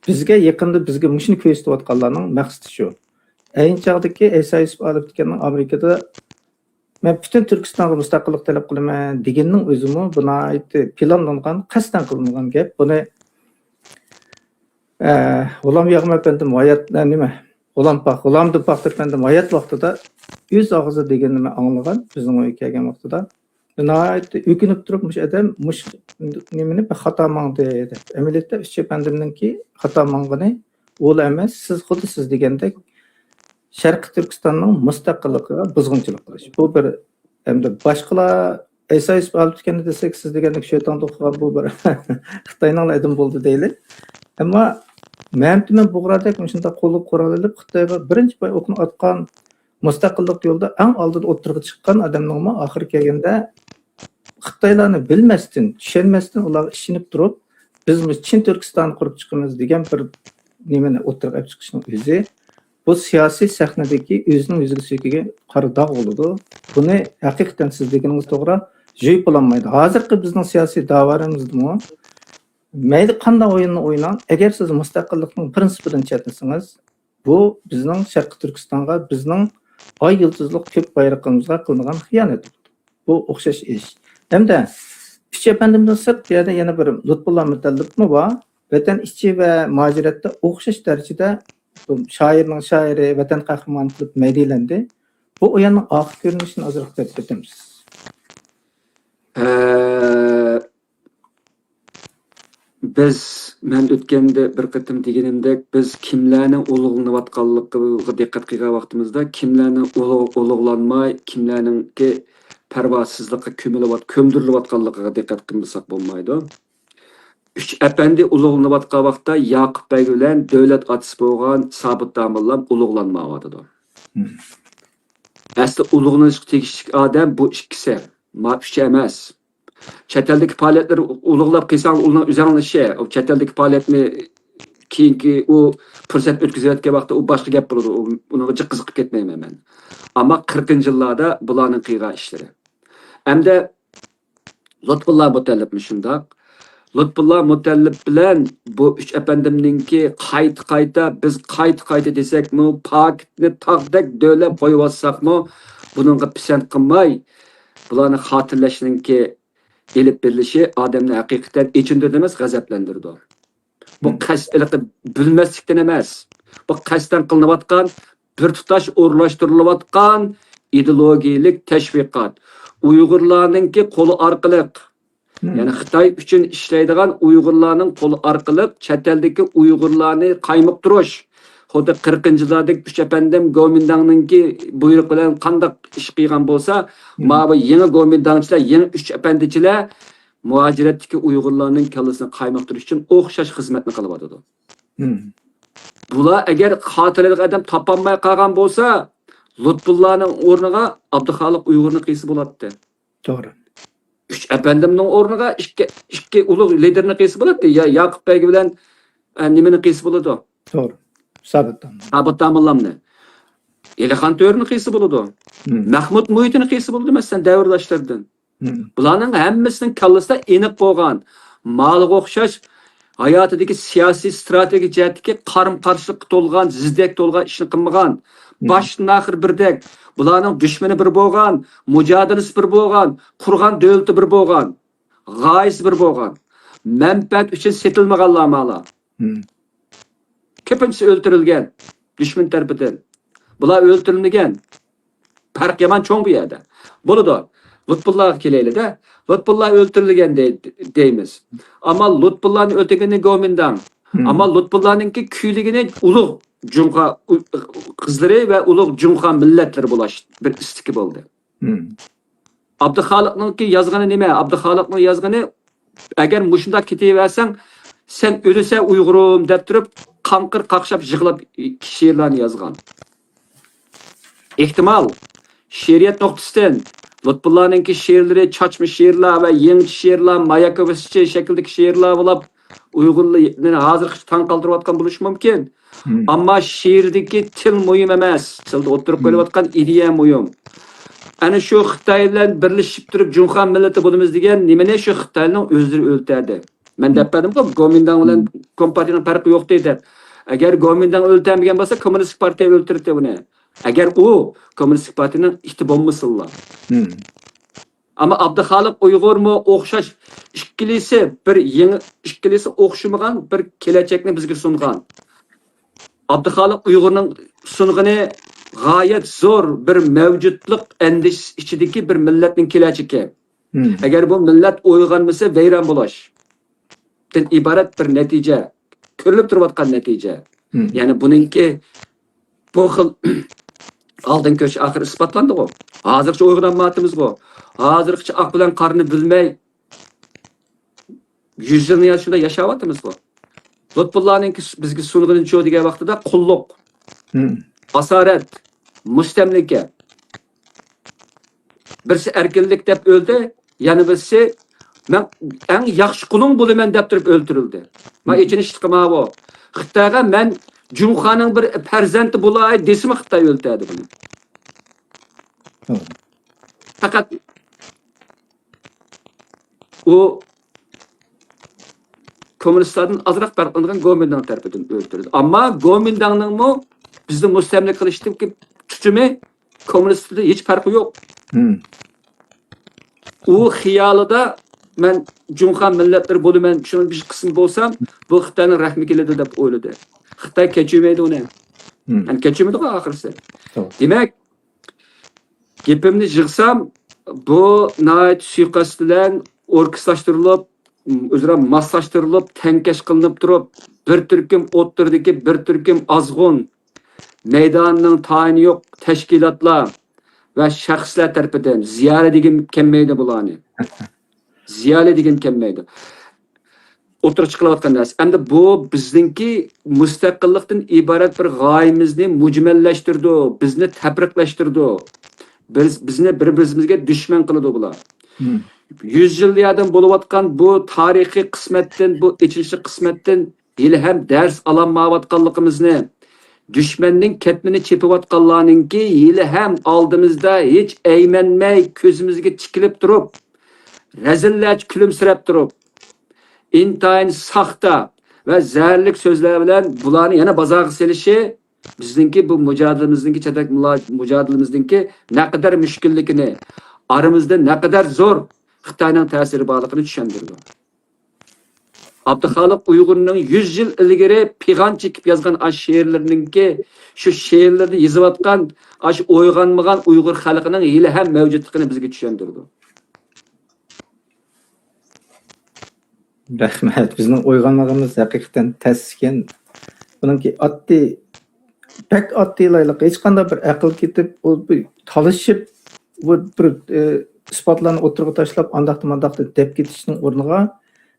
بىزگە يېقىندا بىزگە مۇشۇنى كۆرسىتىۋاتقانلارنىڭ مەقسىتى شۇ. ئەينى چاغدىكى ئەيسا يۈسۈپ ئالىپتىكەننىڭ ئامېرىكىدا مەن پۈتۈن تۈركىستانغا مۇستەقىللىق تەلەپ قىلىمەن دېگىنىنىڭ ئۆزىمۇ بۇ ناھايىتى پىلانلانغان، قەستەن قىلىنغان گەپ. بۇنى ئە، غۇلام ياغما ئەپەندىم ھايات، ئە، نېمە، غۇلام پاخ، غۇلام دۇپاخ ئەپەندىم ھايات ۋاقتىدا ئۆز ئاغزىدا دېگىنىنى مەن ئاڭلىغان، بىزنىڭ ئۆيگە كەلگەن ۋاقتىدا. ناھايىتى ئۆكۈنۈپ تۇرۇپ، مۇشۇ ئادەم مۇشۇ نېمىنى بىر خاتا ماڭدى، دەپ. ئەمەلىيەتتە، ئۈچ ئەپەندىمنىڭكى خاتا ماڭغىنى ئۇلا ئەمەس، سىز خۇددى سىز دېگەندەك شەرقىي تۈركىستاننىڭ مۇستەقىللىقىغا بۇزغۇنچىلىق قىلىش. بۇ بىر ئەمدى باشقىلار ئەيسا يۈسۈپ ئالىپتىكەننى دېسەك، سىز دېگەندەك شۆتاڭدا ئوقۇغان بۇ بىر خىتاينىڭلا ئادىمى بولدى دەيلى. ئەمما مەمتىمىن بۇغرادەك مۇشۇنداق قولىغا قورال ئېلىپ، خىتايغا بىرىنچى پاي ئوقنى ئاتقان، مۇستەقىللىق يولىدا ئەڭ ئالدىدا ئوتتۇرىغا چىققان ئادەمنىڭمۇ ئاخىرى كەلگەندە خىتايلارنى بىلمەستىن، چۈشەنمەستىن ئۇلارغا ئىشىنىپ تۇرۇپ، بىز مۇشۇ چىن تۈركىستاننى قۇرۇپ چىقىمىز دېگەن بىر نېمىنى ئوتتۇرىغا ئېلىپ چىقىشنىڭ ئۆزى، بۇ سىياسىي سەھنىدىكى ئۆزىنىڭ يۈزىگە سۆكۈگەن قارا داغ بولىدۇ. بۇنى ھەقىقەتەن سىز دېگىنىڭىز توغرا، يۇيۇپ بولالمايدۇ. ھازىرقى بىزنىڭ سىياسىي داۋانىمىزدىمۇ مەيلى قانداق ئويۇننى ئويناڭ، ئەگەر سىز مۇستەقىللىقنىڭ پىرىنسىپىدىن چەتنىسىڭىز، بۇ بىزنىڭ شەرقىي تۈركىستانغا، بىزنىڭ ئاي يۇلتۇزلۇق كۆك بايرىقىمىزغا قىلىنغان خىيانەت بولىدۇ. بۇ ئوخشاش ئىش. ھەمدە ئۈچ ئەپەندىمدىن سىرت بۇ يەردە يەنە بىر لۇتپۇللا مۇتەللىپمۇ بار. ۋەتەن ئىچى ۋە مۇھاجىرەتتە ئوخشاش دەرىجىدە بۇ شائىرنىڭ شائىرى، ۋەتەن قەھرىمانى قىلىپ مەدھىيەلەندى. بۇ ئويۇننىڭ ئاخىرقى كۆرۈنۈشىنى ئازراق دەپ ئۆتىمىز. ئە، بىز، مەن ئۆتكەندە بىر قېتىم دېگىنىمدەك، بىز كىملەرنىڭ ئۇلۇغلىنىۋاتقانلىقىغا دىققەت قىلغان ۋاقتىمىزدا، كىملەرنىڭ ئۇلۇغ-، ئۇلۇغلانماي، كىملەرنىڭكى پەرۋاسىزلىققا كۆمۈلۈۋات-، كۆمدۈرۈلۈۋاتقانلىقىغا دىققەت قىلمىساق بولمايدۇ. ئۈچ ئەپەندى ئۇلۇغلىنىۋاتقان ۋاقىتتا ياقۇپ بەگ بىلەن دۆلەت ئاتىسى بولغان سابىت داموللام ئۇلۇغلانمايۋاتىدۇ. ئەسلى ئۇلۇغلىنىشقا تېگىشلىك ئادەم بۇ ئىككىسى، ما ئۈچ ئەمەس. چەت ئەلدىكى پائالىيەتلىرى ئۇلۇغلاپ قىلساڭ، ئۇنىڭ ئۆزۈڭنىڭ ئىشى. ئۇ چەت ئەلدىكى پائالىيەتنى كېيىنكى ئۇ پۇرسەت ئۆتكۈزۈۋەتكەن ۋاقىتتا ئۇ باشقا گەپ بولىدۇ. ئۇ، ئۇنىڭغا جىق قىزىقىپ كەتمەيمەن مەن. ئەمما قىرىقىنچى يىللاردا بۇلارنىڭ قىلغان ئىشلىرى. ئەمدى لۇتپۇللا مۇتەللىپمۇ شۇنداق. لۇتپۇللا مۇتەللىپ بىلەن بۇ ئۈچ ئەپەندىمنىڭكى قايتا-قايتا، بىز قايتا-قايتا دېسەكمۇ، پاكىتنى تاغدەك دۆۋىلەپ قويۇۋاتساقمۇ، بۇنىڭغا پىسەنت قىلماي، بۇلارنى خاتىرىلەشنىڭكى ئېلىپ بېرىلىشى ئادەمنى ھەقىقەتەن ئېچىندۇرىدۇ ئەمەس، غەزەپلەندۈرىدۇ. بۇ قەست-، بىلمەسلىكتىن ئەمەس. بۇ قەستەن قىلىنىۋاتقان، بىر تۇتاش ئورۇنلاشتۇرۇلۇۋاتقان ئىدېئولوگىيەلىك تەشۋىقات. ئۇيغۇرلارنىڭكى قولى ئارقىلىق، يەنى خىتاي ئۈچۈن ئىشلەيدىغان ئۇيغۇرلارنىڭ قولى ئارقىلىق چەت ئەلدىكى ئۇيغۇرلارنى قايمۇقتۇرۇش. خۇددى قىرىقىنچى يىللاردىكى ئۈچ ئەپەندىم گومىنداڭنىڭكى بۇيرۇقى بىلەن قانداق ئىش قىلغان بولسا، ماۋۇ يېڭى گومىنداڭچىلار، يېڭى ئۈچ ئەپەندىچىلەر مۇھاجىرەتتىكى ئۇيغۇرلارنىڭ كاللىسىنى قايمۇقتۇرۇش ئۈچۈن ئوخشاش خىزمەتنى قىلىۋاتىدۇ. بۇلار ئەگەر خاتىرىلىك ئادەم تاپالماي قالغان بولسا، لۇتپۇللانىڭ ئورنىغا ئابدۇخالىق ئۇيغۇرنى قىلسا بولاتتى. توغرا. ئۈچ ئەپەندىمنىڭ ئورنىغا ئىككى، ئىككى ئۇلۇغ لىدېرنى قىلسا بولاتتى. يا ياقۇپ بەگ بىلەن، ئە، نېمىنى قىلسا بولىدۇ؟ توغرا. سابىت داموللا. سابىت داموللامنى. ئېلىخان تۆرىنى قىلسا بولىدۇ. مەھمۇد مۇھىتىنى قىلسا بولىدۇ، مەسىلەن، دەۋرداشلىرىدىن. بۇلارنىڭ ھەممىسىنىڭ كاللىسىدا ئېنىق بولغان، ماڭىغا ئوخشاش ھاياتىدىكى سىياسىي، ئىستراتېگىيە جەھەتتىكى قارىمۇ قارشىلىققا تولغان، زىددىيەتكە تولغان ئىشنى قىلمىغان، باشتىن ئاخىر بىردەك، بۇلارنىڭ دۈشمىنى بىر بولغان، مۇجادىلىسى بىر بولغان، قۇرغان دۆلىتى بىر بولغان، غايىسى بىر بولغان، مەنپەئەت ئۈچۈن سېتىلمىغانلار مانا. كۆپىنچىسى ئۆلتۈرۈلگەن دۈشمەن تەرىپىدىن. بۇلار ئۆلتۈرۈلمىگەن. پەرق يامان چوڭ بۇ يەردە. بولىدۇ. لۇتپۇللاغا كېلەيلى-دە. لۇتپۇللا ئۆلتۈرۈلگەن دەي-، دەيمىز. ئەمما لۇتپۇللانى ئۆلتۈرگىنى گومىنداڭ. ئەمما لۇتپۇللانىڭكى كۈيلىگىنى ئۇلۇغ جۇڭخۇا ئۇ-، قىزلىرى ۋە ئۇلۇغ جۇڭخۇا مىللەتلىرى بولۇش بىر ئىستىكى بولدى. ئابدۇخالىقنىڭكى يازغىنى نېمە؟ ئابدۇخالىقنىڭ يازغىنى، ئەگەر مۇشۇنداق كېتىۋەرسەڭ، سەن ئۆلىسە ئۇيغۇرۇم دەپ تۇرۇپ، قاڭقىر قاقشاپ يىغلاپ شېئىرلارنى يازغان. ئېھتىمال، شېئىرىيەت نۇقتىسىدىن لۇتپۇللانىڭكى شېئىرلىرى چاچما شېئىرلار ۋە يېڭىچە شېئىرلار، ماياكوۋىسچە شەكىلدىكى شېئىرلار بولاپ، ئۇيغۇرلارنى ھازىرغىچە تاڭ قالدۇرۇۋاتقان بولۇشى مۇمكىن. ئەمما شېئىردىكى تىل مۇھىم ئەمەس، تىلدا ئوتتۇرىغا قويۇلۇۋاتقان ئىدىيە مۇھىم. ئەنە شۇ خىتاي بىلەن بىرلىشىپ تۇرۇپ جۇڭخۇا مىللىتى بولىمىز دېگەن نېمىنى شۇ خىتاينىڭ ئۆزلىرى ئۆلتەردى. مەن دەپ بەردىمغۇ، گومىنداڭ بىلەن كومپارتىيەنىڭ پەرقى يوق دەپ. ئەگەر گومىنداڭ ئۆلتەرمىگەن بولسا، كوممۇنىستىك پارتىيە ئۆلتۈرەتتى ئۇنى. ئەگەر ئۇ كوممۇنىستىك پارتىيەنىڭ ئىتى بولمىسىنلا. ئەمما ئابدۇخالىق ئۇيغۇرمۇ ئوخشاش، ئىككىلىسى بىر يېڭى، ئىككىلىسى ئوخشىمىغان بىر كېلەچەكنى بىزگە سۇنغان. ئابدۇخالىق ئۇيغۇرنىڭ سۇنغىنى غايەت زور بىر مەۋجۇتلۇق ئەندىشىسى ئىچىدىكى بىر مىللەتنىڭ كېلەچىكى. ئەگەر بۇ مىللەت ئويغانمىسا، ۋەيران بولۇشتىن ئىبارەت بىر نەتىجە، كۆرۈلۈپ تۇرۇۋاتقان نەتىجە. يەنى بۇنىڭكى بۇ خىل ئالدىن كۆرۈش ئاخىرى ئىسپاتلاندىغۇ. ھازىرغىچە ئويغىنالمايۋاتىمىزغۇ. ھازىرغىچە ئاق بىلەن قارىنى بىلمەي، يۈز يىلنى شۇنداق ياشاۋاتىمىزغۇ. لۇتپۇللانىڭكى بىزگە سۇنغىنى شۇ دېگەن ۋاقتىدا قۇللۇق، ئاسارەت، مۇستەملىكە. بىرسى ئەركىنلىك دەپ ئۆلدى، يەنە بىرسى مەن ئەڭ ياخشى قۇلۇڭ بولىمەن دەپ تۇرۇپ ئۆلتۈرۈلدى. ما ئېچىنىشلىقى ماۋۇ. خىتايغا مەن جۇڭخۇانىڭ بىر پەرزەنتى بولاي دېسىمۇ خىتاي ئۆلتۈردى بۇنى. پەقەت ئۇ كوممۇنىستلاردىن ئازراق پەرقلىنىدىغان گومىنداڭ تەرىپىدىن ئۆلتۈرۈلدى. ئەمما گومىنداڭنىڭمۇ بىزنى مۇستەملىكە قىلىشتىكى تۇتۇمى كوممۇنىستلاردىن ھېچ پەرقى يوق. ئۇ خىيالىدا مەن جۇڭخۇا مىللەتلىرى بولىمەن، شۇنىڭ بىر قىسمى بولسام، بۇ خىتاينىڭ رەھمى كېلىدۇ دەپ ئويلىدى. خىتاي كەچۈرمەيدۇ ئۇنى. يەنى كەچۈرمىدىغۇ ئاخىرسى. دېمەك، گېپىمنى يىغسام، بۇ ناھايىتى سۇيىقەست بىلەن ئوركىستىرلاشتۇرۇلۇپ، ئۆزئارا ماسلاشتۇرۇلۇپ، تەڭكەش قىلىنىپ تۇرۇپ، بىر تۈركۈم ئوتتۇرىدىكى بىر تۈركۈم ئازغۇن، مەيدانىنىڭ تايىنى يوق تەشكىلاتلار ۋە شەخسلەر تەرىپىدىن زىيالىي دېگىم كەلمەيدۇ بۇلارنى. زىيالىي دېگىم كەلمەيدۇ. ئوتتۇرىغا چىقىرىۋاتقان نەرسە. ئەمدى بۇ بىزنىڭكى مۇستەقىللىقتىن ئىبارەت بىر غايىمىزنى مۈجمەللەشتۈرىدۇ، بىزنى تەپرىقلەشتۈرىدۇ. بىز، بىزنى بىر-بىرىمىزگە دۈشمەن قىلىدۇ بۇلار. يۈز يىللاردىن بولۇۋاتقان بۇ تارىخىي قىسمەتتىن، بۇ ئېچىنىشلىق قىسمەتتىن ھېلىھەم دەرس ئالالمايۋاتقانلىقىمىزنى، دۈشمەننىڭ كەتمىنى چېپىۋاتقانلارنىڭكى ھېلىھەم ئالدىمىزدا ھېچ ئەيمەنمەي كۆزىمىزگە تىكىلىپ تۇرۇپ، رەزىللەرچە كۈلۈمسىرەپ تۇرۇپ، ئىنتايىن ساختا ۋە زەھەرلىك سۆزلەر بىلەن بۇلارنى يەنە بازارغا سېلىشى بىزنىڭكى بۇ مۇجادىلىمىزنىڭكى، چەتەك مۇلا-، مۇجادىلىمىزنىڭكى نەقەدەر مۈشكۈللۈكىنى، ئارىمىزدا نەقەدەر زور خىتاينىڭ تەسىرى بارلىقىنى چۈشەندۈرىدۇ. ئابدۇخالىق ئۇيغۇرنىڭ يۈز يىل ئىلگىرى پىغان چېكىپ يازغان ئاشۇ شېئىرلىرىنىڭكى، شۇ شېئىرلىرىنى يېزىۋاتقان ئاشۇ ئويغانمىغان ئۇيغۇر خەلقىنىڭ ھېلىھەم مەۋجۇتلۇقىنى بىزگە چۈشەندۈرىدۇ. رەھمەت. بىزنىڭ ئويغانلىقىمىز ھەقىقەتەن تەس ئىكەن. بۇنىڭكى ئاددىي، بەك ئاددىيلايلىق. ھېچقانداق بىر ئەقىل كېتىپ، ئۇ بىر تالىشىپ، بۇ بىر، ئى، ئىسپاتلارنى ئوتتۇرىغا تاشلاپ، ئانداقتا مانداقتا دەپ كېتىشنىڭ ئورنىغا،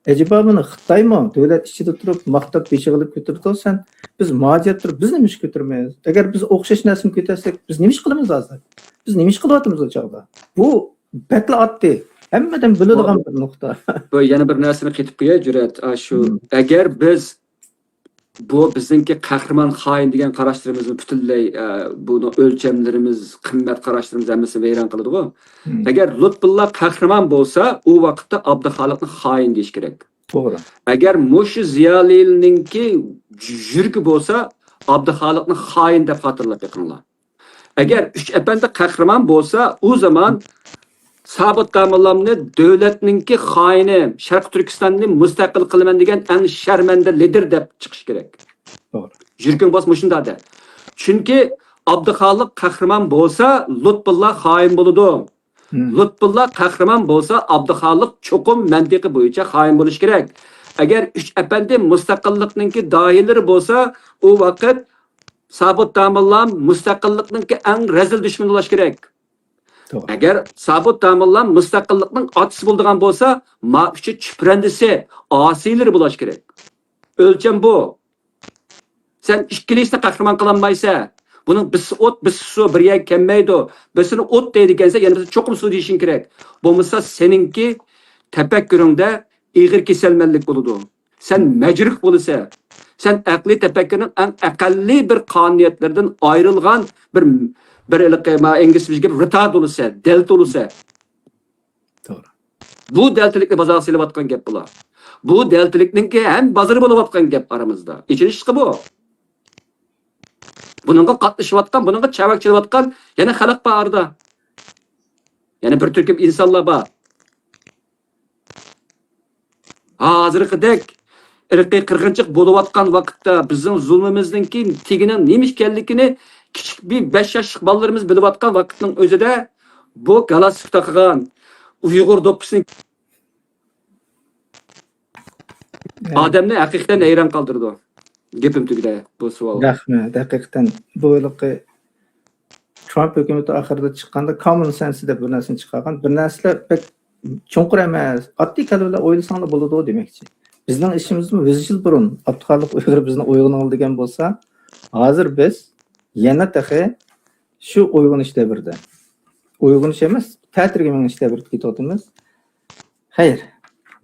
ئەجەبا بۇنى خىتايمۇ دۆلەت ئىچىدە تۇرۇپ ماختاپ بېشىغا ئېلىپ كۆتۈرىدۇ سەن، بىز مۇھاجىرەت تۇرۇپ بىز نېمە ئىش كۆتۈرمەيمىز؟ ئەگەر بىز ئوخشاش نەرسىنى كۆتەرسەك، بىز نېمە ئىش قىلىمىز ھازىر؟ بىز نېمە ئىش قىلىۋاتىمىز ئۇ چاغدا؟ بۇ بەكلا ئاددىي. ھەممە ئادەم بىلىدىغان بىر نۇقتا. بۇ يەنە بىر نەرسىنى قېتىپ قوياي، جۈرئەت. ئاشۇ، ئەگەر بىز بۇ بىزنىڭكى قەھرىمان خائىن دېگەن قاراشلىرىمىزنى پۈتۈنلەي، ئە، بۇنىڭ ئۆلچەملىرىمىز، قىممەت قاراشلىرىمىز ھەممىسىنى ۋەيران قىلىدىغۇ. ئەگەر لۇتپۇللا قەھرىمان بولسا، ئۇ ۋاقىتتا ئابدۇخالىقنى خائىن دېيىش كېرەك. توغرا. ئەگەر مۇشۇ زىيالىينىڭكى يۈرىكى بولسا، ئابدۇخالىقنى خائىن دەپ خاتىرىلەپ بېقىڭلار. ئەگەر ئۈچ ئەپەندى قەھرىمان بولسا، ئۇ زامان سابىت داموللامنى دۆلەتنىڭكى خائىنى، شەرقىي تۈركىستاننى مۇستەقىل قىلىمەن دېگەن ئەڭ شەرمەندە لىدىر دەپ چىقىش كېرەك. توغرا. يۈرىكىڭ بولسا مۇشۇنداق دە. چۈنكى ئابدۇخالىق قەھرىمان بولسا، لۇتپۇللا خائىن بولىدۇ. لۇتپۇللا قەھرىمان بولسا، ئابدۇخالىق چوقۇم مەنتىقى بويىچە خائىن بولۇشى كېرەك. ئەگەر ئۈچ ئەپەندى مۇستەقىللىقنىڭكى داھىيلىرى بولسا، ئۇ ۋاقىت سابىت داموللام مۇستەقىللىقنىڭكى ئەڭ رەزىل دۈشمىنى بولۇشى كېرەك. توغرا. ئەگەر سابىت تامىللار مۇستەقىللىقنىڭ ئاتىسى بولىدىغان بولسا، ما ئۈچى چۈپرەندىسى، ئاسىيلىرى بولۇش كېرەك. ئۆلچەم بۇ. سەن ئىككىلىسىنى قەھرىمان قىلالمايسەن. بۇنىڭ بىرسى ئوت، بىرسى سۇ، بىر يەرگە كەلمەيدۇ. بىرسىنى ئوت دەيدىكەنسەن، يەنە بىرسى چوقۇم سۇ دېيىشىڭ كېرەك. بولمىسا سېنىڭكى تەپەككۇرۇڭدە ئېغىر كېسەلمەنلىك بولىدۇ. سەن مەجرۇھ بولىسەن. سەن ئەقلىي تەپەككۇرنىڭ ئەڭ ئەقەللىي بىر قانۇنىيەتلىرىدىن ئايرىلغان بىر، بىر ھېلىقى ما ئىنگلىزچە بىلگەن رىتارد بولىسەن، دەلتە بولىسەن. توغرا. بۇ دەلتىلىكنى بازارغا سېلىۋاتقان گەپ بۇلار. بۇ دەلتىلىكنىڭكى ھەم بازىرى بولۇۋاتقان گەپ ئارىمىزدا. ئېچىنىشلىقى بۇ. بۇنىڭغا قاتنىشىۋاتقان، بۇنىڭغا چاۋاك چېلىۋاتقان يەنە خەلق بار ئارىدا. يەنە بىر تۈركۈم ئىنسانلار بار. ھازىرقىدەك ئىرقىي قىرغىنچىلىق بولۇۋاتقان ۋاقىتتا بىزنىڭ زۇلمىمىزنىڭكى تېگىنىڭ نېمە ئىكەنلىكىنى كىچىك بىر بەش ياشلىق بالىلىرىمىز بىلىۋاتقان ۋاقىتنىڭ ئۆزىدە بۇ گالستۇك تاقىغان، ئۇيغۇر دوپپىسىنى ئادەمنى ھەقىقەتەن ھەيران قالدۇرىدۇ. گېپىم تۈگىدى بۇ سوئال. رەھمەت. ھەقىقەتەن بۇ ھېلىقى ترامپ ھۆكۈمىتى ئاخىرىدا چىققاندا كامون سەنس دەپ بىر نەرسىنى چىقارغان. بىر نەرسىلەر بەك چوڭقۇر ئەمەس، ئاددىي كەلگۈ بىلەن ئويلىساڭلار بولىدۇ دېمەكچى. بىزنىڭ ئىشىمىزمۇ يۈز يىل بۇرۇن ئابدۇخالىق ئۇيغۇر بىزنى ئويغىنىڭلار دېگەن بولسا، ھازىر بىز يەنە تېخى شۇ ئويغىنىش دەۋرىدە. ئويغىنىش ئەمەس، تەتۈرگە مېڭىش دەۋرىدە كېتىۋاتىمىز. خەير،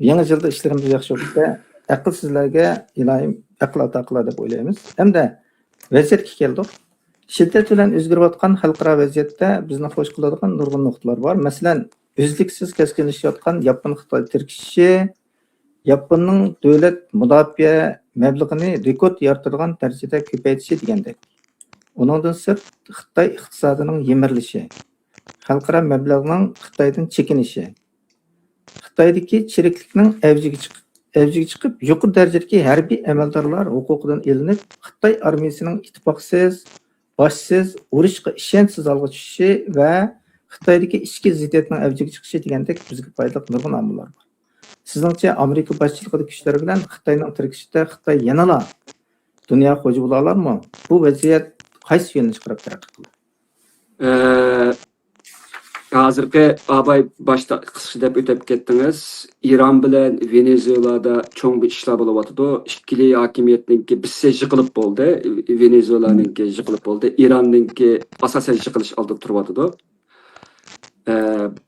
يېڭى يىلدا ئىشلىرىمىز ياخشى بولسا، ئەقىلسىزلەرگە ئىلاھىم ئەقىل ئاتا قىلار دەپ ئويلايمىز. ئەمدى ۋەزىيەتكە كەلدۇق. شىددەت بىلەن ئۆزگىرىۋاتقان خەلقئارا ۋەزىيەتتە بىزنى خوش قىلىدىغان نۇرغۇن نۇقتىلار بار. مەسىلەن، ئۈزلۈكسىز كەسكىنلىشىۋاتقان ياپون-خىتاي تىركىشىشى، ياپوننىڭ دۆلەت مۇداپىئە مەبلىغىنى رېكورت يارىتىدىغان دەرىجىدە كۆپەيتىشى دېگەندەك. ئۇنىڭدىن سىرت، خىتاي ئىقتىسادىنىڭ يىمىرىلىشى، خەلقئارا مەبلەغنىڭ خىتايدىن چېكىنىشى، خىتايدىكى چىرىكلىكنىڭ ئەۋجىگە چىقىپ، ئەۋجىگە چىقىپ، يۇقىرى دەرىجىدىكى ھەربىي ئەمەلدارلار ھوقۇقىدىن ئېلىنىپ، خىتاي ئارمىيىسىنىڭ ئىتتىپاقسىز، باشسىز، ئۇرۇشقا ئىشەنچسىز ھالغا چۈشۈشى ۋە خىتايدىكى ئىچكى زىددىيەتنىڭ ئەۋجىگە چىقىشى دېگەندەك بىزگە پايدىلىق نۇرغۇن ئامىللار بار. سىزنىڭچە، ئامېرىكا باشچىلىقىدىكى كۈچلەر بىلەن خىتاينىڭ تىركىشىشىدە خىتاي يەنىلا دۇنيا خوجا بولالاردىمۇ؟ بۇ ۋەزىيەت قايسى يۆنىلىشكە قاراپ تەرەققىي قىلىدۇ؟ ئە، ھازىرقى ئاباي باشتا قىسقىچە دەپ ئۆتۈپ كەتتىڭىز. ئىران بىلەن ۋېنېزۇېلادا چوڭ بىر ئىشلار بولۇۋاتىدۇ. ئىككىلى ھاكىمىيەتنىڭكى بىرسى يىقىلىپ بولدى. ۋېنېزۇېلانىڭكى يىقىلىپ بولدى. ئىراننىڭكى ئاساسەن يىقىلىش ئالدىدا تۇرۇۋاتىدۇ. ئە،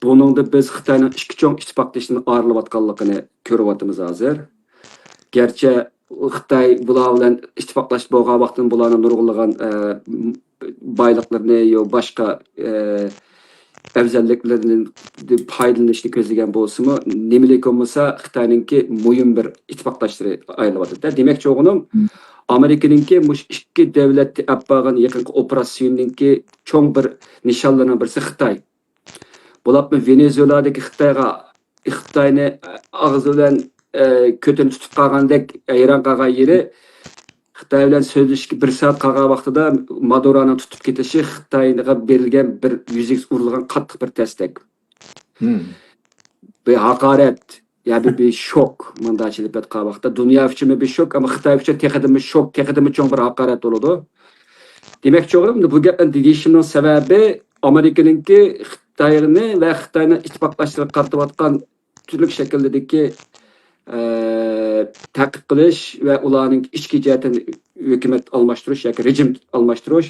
بۇنىڭدا بىز خىتاينىڭ ئىككى چوڭ ئىتتىپاقدىشىدىن ئايرىلىۋاتقانلىقىنى كۆرۈۋاتىمىز ھازىر. گەرچە خىتاي بۇلار بىلەن ئىتتىپاقلاشىپ بولغان ۋاقتىدىن بۇلارنىڭ نۇرغۇنلىغان، ئە، بايلىقلىرىنى يا باشقا، ئە، ئەۋزەللىكلىرىنى پايدىلىنىشنى كۆزلىگەن بولسىمۇ، نېمىلىك بولمىسا خىتاينىڭكى مۇھىم بىر ئىتتىپاقداشلىرى ئايلىنىۋاتىدۇ. دېمەكچى بولغىنىم، ئامېرىكىنىڭكى مۇشۇ ئىككى دۆلەتتە ئەپ بارغان يېقىنقى ئوپېراتسىيىنىڭكى چوڭ بىر نىشانلىرىنىڭ بىرسى خىتاي. بولۇپمۇ ۋېنېزۇېلادىكى خىتايغا، خىتاينى ئاغزى بىلەن، ئە، كۆتىنى تۇتۇپ قالغاندەك ھەيران قالغان يېرى، خىتاي بىلەن سۆزلىشىشكە بىر سائەت قالغان ۋاقتىدا مادۇرانىڭ تۇتۇپ كېتىشى خىتايغا بېرىلگەن بىر يۈزىگە ئۇرۇلغان قاتتىق بىر تەستەك. مم. بىر ھاقارەت، يا بىر، بىر شوك، مۇنداقچە ئېلىپ ئېيتقان ۋاقىتتا دۇنيا ئۈچۈنمۇ بىر شوك، ئەمما خىتاي ئۈچۈن تېخىدىنمۇ شوك، تېخىدىنمۇ چوڭ بىر ھاقارەت بولىدۇ. دېمەكچى بولغىنىم، بۇ گەپنى دېيىشىمنىڭ سەۋەبى ئامېرىكىنىڭكى خىتاينى ۋە خىتاينىڭ ئىتتىپاقداشلىرىغا قارىتىۋاتقان تۈرلۈك شەكىلدىكى، ئە، تەقىب قىلىش ۋە ئۇلارنىڭ ئىچكى جەھەتتىن ھۆكۈمەت ئالماشتۇرۇش ياكى رېجىم ئالماشتۇرۇش،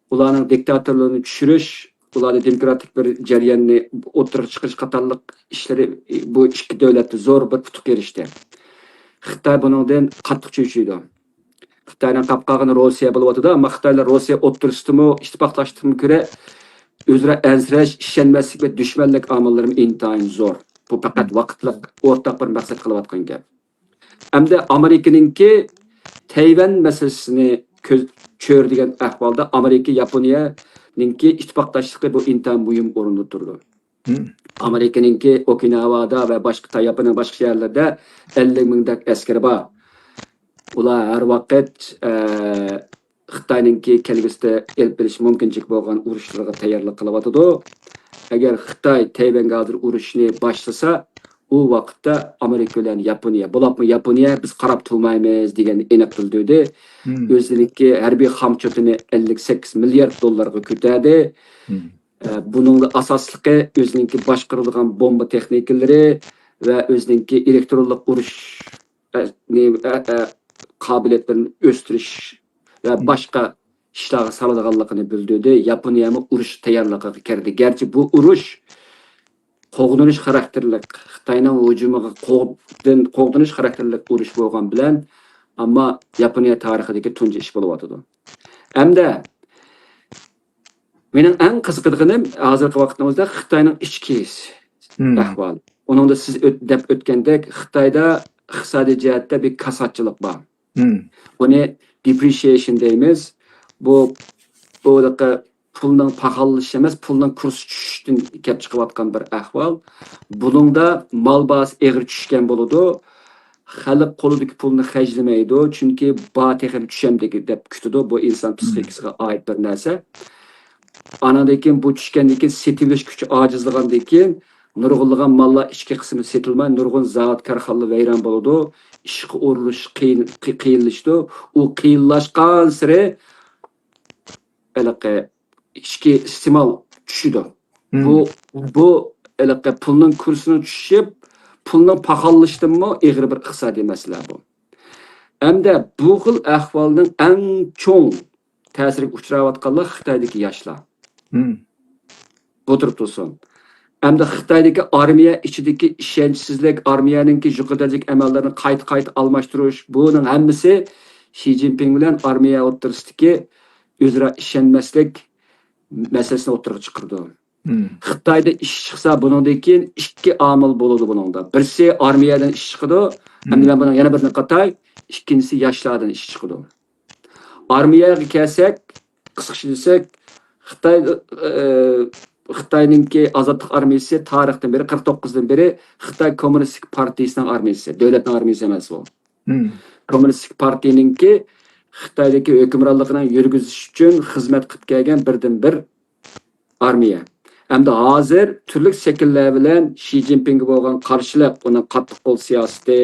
ئۇلارنىڭ دىكتاتورلىرىنى چۈشۈرۈش، ئۇلارنى دېموكراتىك بىر جەرياننى ئوتتۇرىغا چىقىرىش قاتارلىق ئىشلىرى بۇ ئىككى دۆلەتتە زور بىر ئۇتۇققا ئېرىشتى. خىتاي بۇنىڭدىن قاتتىق چۆچۈيدۇ. خىتاينىڭ قاپقالغىنى روسىيە بولۇۋاتىدۇ، ئەمما خىتايلار روسىيە ئوتتۇرىسىدىمۇ، ئىتتىپاقداشلىقتىمۇ كۆرە ئۆزئارا ئەنسىرەش، ئىشەنمەسلىك ۋە دۈشمەنلىك ئامىللىرىمۇ ئىنتايىن زور. بۇ پەقەت ۋاقىتلىق ئورتاق بىر مەقسەت قىلىۋاتقان گەپ. ئەمدى ئامېرىكىنىڭكى تەيۋەن مەسىلىسىنى كۆز، چۆرىدىگەن ئەھۋالدا ئامېرىكا، ياپونىيەنىڭكى ئىتتىپاقداشلىقى بۇ ئىنتايىن مۇھىم ئورۇندا تۇرىدۇ. مم. ئامېرىكىنىڭكى ئوكىناۋادا ۋە باشقا تا-، ياپونىيەنىڭ باشقا شەھەرلىرىدە ئەللىك مىڭدەك ئەسكىرى بار. ئۇلار ھەر ۋاقىت، ئە، خىتاينىڭكى كەلگۈسىدە ئېلىپ بېرىشى مۇمكىنچىلىك بولغان ئۇرۇشلىرىغا تەييارلىق قىلىۋاتىدۇ. ئەگەر خىتاي تەيۋەنگە ھازىر ئۇرۇشنى باشلىسا، ئۇ ۋاقىتتا ئامېرىكا بىلەن ياپونىيە، بولۇپمۇ ياپونىيە «بىز قاراپ تۇرمايمىز» دېگەننى ئېنىق بىلدۈردى. مم. ئۆزىنىڭكى ھەربىي خامچوتىنى ئەللىك سەككىز مىليارد دوللارغا كۆتەردى. مم. ئە، بۇنىڭدا ئاساسلىقى ئۆزىنىڭكى باشقۇرىدىغان بومبا تېخنىكىلىرى ۋە ئۆزىنىڭكى ئېلېكترونلۇق ئۇرۇش، ئە، نېمە، ئە، ئە، قابىلىيەتلىرىنى ئۆستۈرۈش ۋە باشقا ئىشلارغا سالىدىغانلىقىنى بىلدۈردى. ياپونىيەمۇ ئۇرۇش تەييارلىقىغا كىردى. گەرچە بۇ ئۇرۇش قوغدىنىش خاراكتېرلىك، خىتاينىڭ ھۇجۇمىغا قوغدىن-، قوغدىنىش خاراكتېرلىك ئۇرۇش بولغان بىلەن، ئەمما ياپونىيە تارىخىدىكى تۇنجى ئىش بولۇۋاتىدۇ. ئەمدى مېنىڭ ئەڭ قىزىقىدىغىنىم ھازىرقى ۋاقىتنىڭ ئۆزىدە خىتاينىڭ ئىچكى ئەھۋالى. ئۇنىڭدا سىز ئۆت-، دەپ ئۆتكەندەك، خىتايدا ئىقتىسادىي جەھەتتە بىر كاساتچىلىق بار. بۇنى depreciation دەيمىز. بۇ، بۇ پۇلنىڭ پاخاللىشىشى ئەمەس، پۇلنىڭ كۇرسى چۈشۈشتىن كەپ چىقىۋاتقان بىر ئەھۋال. بۇنىڭدا مال باھاسى ئېغىر چۈشكەن بولىدۇ. خەلق قولىدىكى پۇلنى خەجلىمەيدۇ، چۈنكى باھا تېخىمۇ چۈشەمدىكى دەپ كۈتىدۇ. بۇ ئىنسان پسىخىكىسىغا ئائىت بىر نەرسە. ئانىڭدىن كېيىن بۇ چۈشكەندىن كېيىن سېتىۋېلىش كۈچى ئاجىزلىغاندىن كېيىن نۇرغۇنلىغان ماللار ئىچكى قىسمى سېتىلماي، نۇرغۇن زاۋۇت، كارخانىلار ۋەيران بولىدۇ. ئىشقا ئورۇنلىشىش قىيىن، قىي-، قىيىنلىشىدۇ. ئۇ قىيىنلاشقانسېرى ھېلىقى ئىچكى ئىستېمال چۈشىدۇ. بۇ، بۇ ھېلىقى پۇلنىڭ كۇرسىنىڭ چۈشۈپ، پۇلنىڭ پاخاللىشىشىدىنمۇ ئېغىر بىر ئىقتىسادىي مەسىلە بۇ. ئەمدى بۇ خىل ئەھۋالنىڭ ئەڭ چوڭ تەسىرگە ئۇچراۋاتقانلار خىتايدىكى ياشلار. بۇ تۇرۇپ تۇرسۇن. ئەمدى خىتايدىكى ئارمىيە ئىچىدىكى ئىشەنچسىزلىك، ئارمىيەنىڭكى يۇقىرى دەرىجىلىك ئەمەلدارنى قايتا-قايتا ئالماشتۇرۇش، بۇنىڭ ھەممىسى شى جىنپىڭ بىلەن ئارمىيە ئوتتۇرىسىدىكى ئۆزئارا ئىشەنمەسلىك مەسىلىسىنى ئوتتۇرىغا چىقىرىدۇ. خىتايدا ئىش چىقسا، بۇنىڭدىن كېيىن ئىككى ئامىل بولىدۇ بۇنىڭدا. بىرسى ئارمىيەدىن ئىش چىقىدۇ، ئەمدى مەن بۇنىڭ يەنە بىرىنى قاتاي، ئىككىنچىسى ياشلاردىن ئىش چىقىدۇ. ئارمىيەگە كەلسەك، قىسقىچە دېسەك، خىتاي، ئە، خىتاينىڭكى ئازادلىق ئارمىيىسى تارىختىن بېرى، قىرىق توققۇزدىن بېرى خىتاي كوممۇنىستىك پارتىيىسىنىڭ ئارمىيىسى، دۆلەتنىڭ ئارمىيىسى ئەمەس ئۇ. كوممۇنىستىك پارتىيىنىڭكى خىتايدىكى ھۆكۈمرانلىقىنىڭ يۈرگۈزۈش ئۈچۈن خىزمەت قىلىپ كەلگەن بىردىنبىر ئارمىيە. ئەمدى ھازىر تۈرلۈك شەكىللەر بىلەن شى جىنپىڭگە بولغان قارشىلىق، ئۇنىڭ قاتتىق قول سىياسىتى،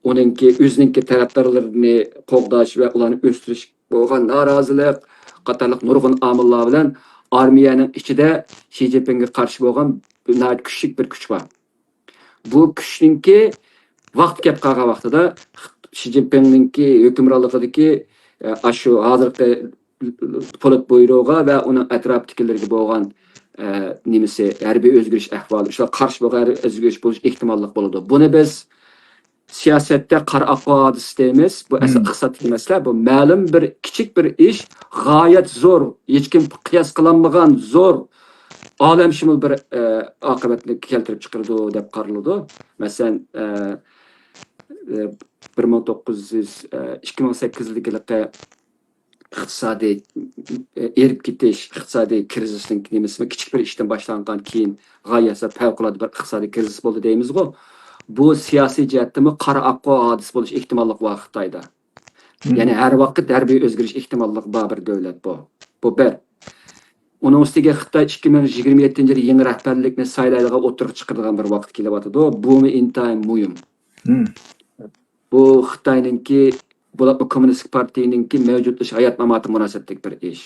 ئۇنىڭكى ئۆزىنىڭكى تەرەپدارلىرىنى قوغداش ۋە ئۇلارنى ئۆستۈرۈش بولغان نارازىلىق قاتارلىق نۇرغۇن ئامىللار بىلەن ئارمىيەنىڭ ئىچىدە شى جىنپىڭگە قارشى بولغان ناھايىتى كۈچلۈك بىر كۈچ بار. بۇ كۈچنىڭكى ۋاقتى كەپ قالغان ۋاقتىدا شى جىنپىڭنىڭكى ھۆكۈمرانلىقىدىكى، ئە، ئاشۇ ھازىرقى پولىت بيۇروغا ۋە ئۇنىڭ ئەتراپىدىكىلىرىگە بولغان، ئە، نېمىسى، ھەربىي ئۆزگىرىش ئەھۋالى، شۇلار قارشى بولغان ھەربىي ئۆزگىرىش بولۇش ئېھتىماللىق بولىدۇ. بۇنى بىز سىياسەتتە قارا ئاققۇ ھادىسىسى دەيمىز. بۇ ئەسلى ئىقتىسادتىكى مەسىلە. بۇ مەلۇم بىر كىچىك بىر ئىش، غايەت زور، ھېچكىم قىياس قىلالمىغان زور ئالەمشۇمۇل بىر، ئە، ئاقىۋەتنى كەلتۈرۈپ چىقىرىدۇ دەپ قارىلىدۇ. مەسىلەن، ئە، ئە، بىر مىڭ توققۇز يۈز، ئە، ئىككى مىڭ سەككىز يىلدىكى ئىقتىسادىي، ئېرىپ كېتىش، ئىقتىسادىي كىرىزىسنىڭ نېمىسىمۇ كىچىك بىر ئىشتىن باشلانغان، كېيىن غايەت پەۋقۇلئاددە بىر ئىقتىسادىي كىرىزىس بولدى دەيمىزغۇ. بۇ سىياسىي جەھەتتىمۇ قارا ئاققۇ ھادىسە بولۇش ئېھتىماللىقى بار خىتايدا. يەنى ھەر ۋاقىت ھەربىي ئۆزگىرىش ئېھتىماللىقى بار بىر دۆلەت بۇ. بۇ بىر. ئۇنىڭ ئۈستىگە خىتاي ئىككى مىڭ يىگىرمە يەتتىنچى يىلى يېڭى رەھبەرلىكنى سايلايدىغان، ئوتتۇرىغا چىقىرىدىغان بىر ۋاقىت كېلىۋاتىدۇ. بۇمۇ ئىنتايىن مۇھىم. بۇ خىتاينىڭكى، بولۇپمۇ كوممۇنىستىك پارتىيىنىڭكى مەۋجۇتلىشى ھايات-ماماتىغا مۇناسىۋەتلىك بىر ئىش.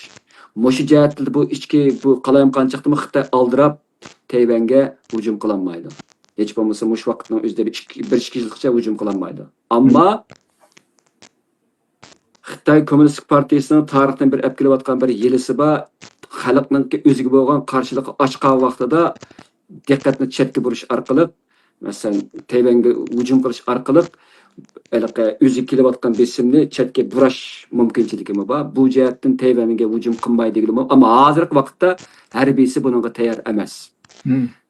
مۇشۇ جەھەتتە بۇ ئىچكى، بۇ قالايمىقانچىلىقتىمۇ خىتاي ئالدىراپ تەيۋەنگە ھۇجۇم قىلالمايدۇ. ھېچ بولمىسا مۇشۇ ۋاقىتنىڭ ئۆزىدە بىر ئىككى، بىر ئىككى يىلغىچە ھۇجۇم قىلالمايدۇ. ئەمما خىتاي كوممۇنىستىك پارتىيىسىنىڭ تارىختىن بېرى ئەپ كېلىۋاتقان بىر ھىيلىسى بار. خەلقنىڭكى ئۆزىگە بولغان قارشىلىقى ئاچقان ۋاقتىدا دىققەتنى چەتكە بۇرۇش ئارقىلىق، مەسىلەن، تەيۋەنگە ھۇجۇم قىلىش ئارقىلىق، ھېلىقى ئۆزىگە كېلىۋاتقان بېسىمنى چەتكە بۇراش مۇمكىنچىلىكىمۇ بار. بۇ جەھەتتىن تەيۋەنگە ھۇجۇم قىلماي دېگىلىمۇ، ئەمما ھازىرقى ۋاقىتتا ھەربىيسى بۇنىڭغا تەييار ئەمەس.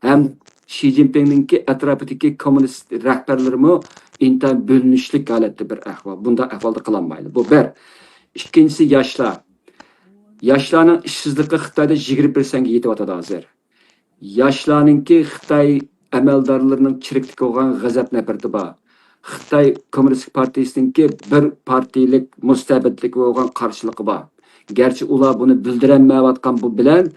ھەم شى جىنپىڭنىڭكى ئەتراپىدىكى كوممۇنىست رەھبەرلىرىمۇ ئىنتايىن بۆلۈنۈشلۈك ھالەتتە بىر ئەھۋال. بۇنداق ئەھۋالدا قىلالمايدۇ. بۇ بىر. ئىككىنچىسى ياشلار. ياشلارنىڭ ئىشسىزلىقى خىتايدا يىگىرمە پىرسەنتكە يېتىۋاتىدۇ ھازىر. ياشلارنىڭكى خىتاي ئەمەلدارلىرىنىڭ چىرىكلىككە بولغان غەزەپ-نەپرىتى بار. خىتاي كوممۇنىستىك پارتىيىسىنىڭكى بىر پارتىيىلىك مۇستەبىتلىككە بولغان قارشىلىقى بار. گەرچە ئۇلار بۇنى بىلدۈرەلمەيۋاتقان بۇ بىلەن،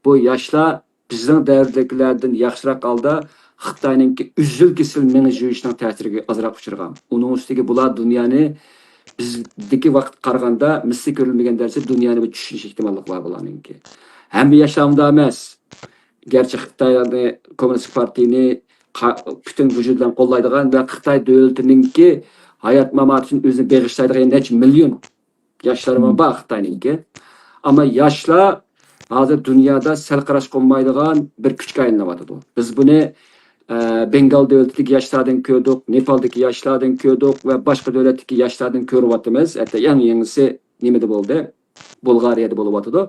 بۇ ياشلار بىزنىڭ دەۋردىكىلەردىن ياخشىراق ھالدا خىتاينىڭكى ئۈزۈل-كېسىل مېڭە جۇيۇشىنىڭ تەسىرىگە ئازراق ئۇچرىغان. ئۇنىڭ ئۈستىگە بۇلار دۇنيانى بىزدىكى ۋاقىتقا قارىغاندا مىسلى كۆرۈلمىگەن دەرىجىدە دۇنيانى بىر چۈشىنىش ئېھتىماللىقى بار بۇلارنىڭكى. ھەممە ياشلار ئۇنداق ئەمەس. گەرچە خىتاينى، كوممۇنىستىك پارتىيىنى ق-، پۈتۈن ۋۇجۇدى بىلەن قوللايدىغان ۋە خىتاي دۆلىتىنىڭكى ھايات-ماماتى ئۈچۈن ئۆزىنى بېغىشلايدىغان نەچچە مىليون ياشلار بار خىتاينىڭكى. ئەمما ياشلار ھازىر دۇنيادا سەل قاراشقا بولمايدىغان بىر كۈچكە ئايلىنىۋاتىدۇ. بىز بۇنى، ئە، بېنگال دۆلىتىدىكى ياشلاردىن كۆردۇق، نېپالدىكى ياشلاردىن كۆردۇق ۋە باشقا دۆلەتتىكى ياشلاردىن كۆرۈۋاتىمىز. ھەتتا ئەڭ يېڭىسى نېمىدە بولدى؟ بۇلغارىيەدە بولۇۋاتىدۇ.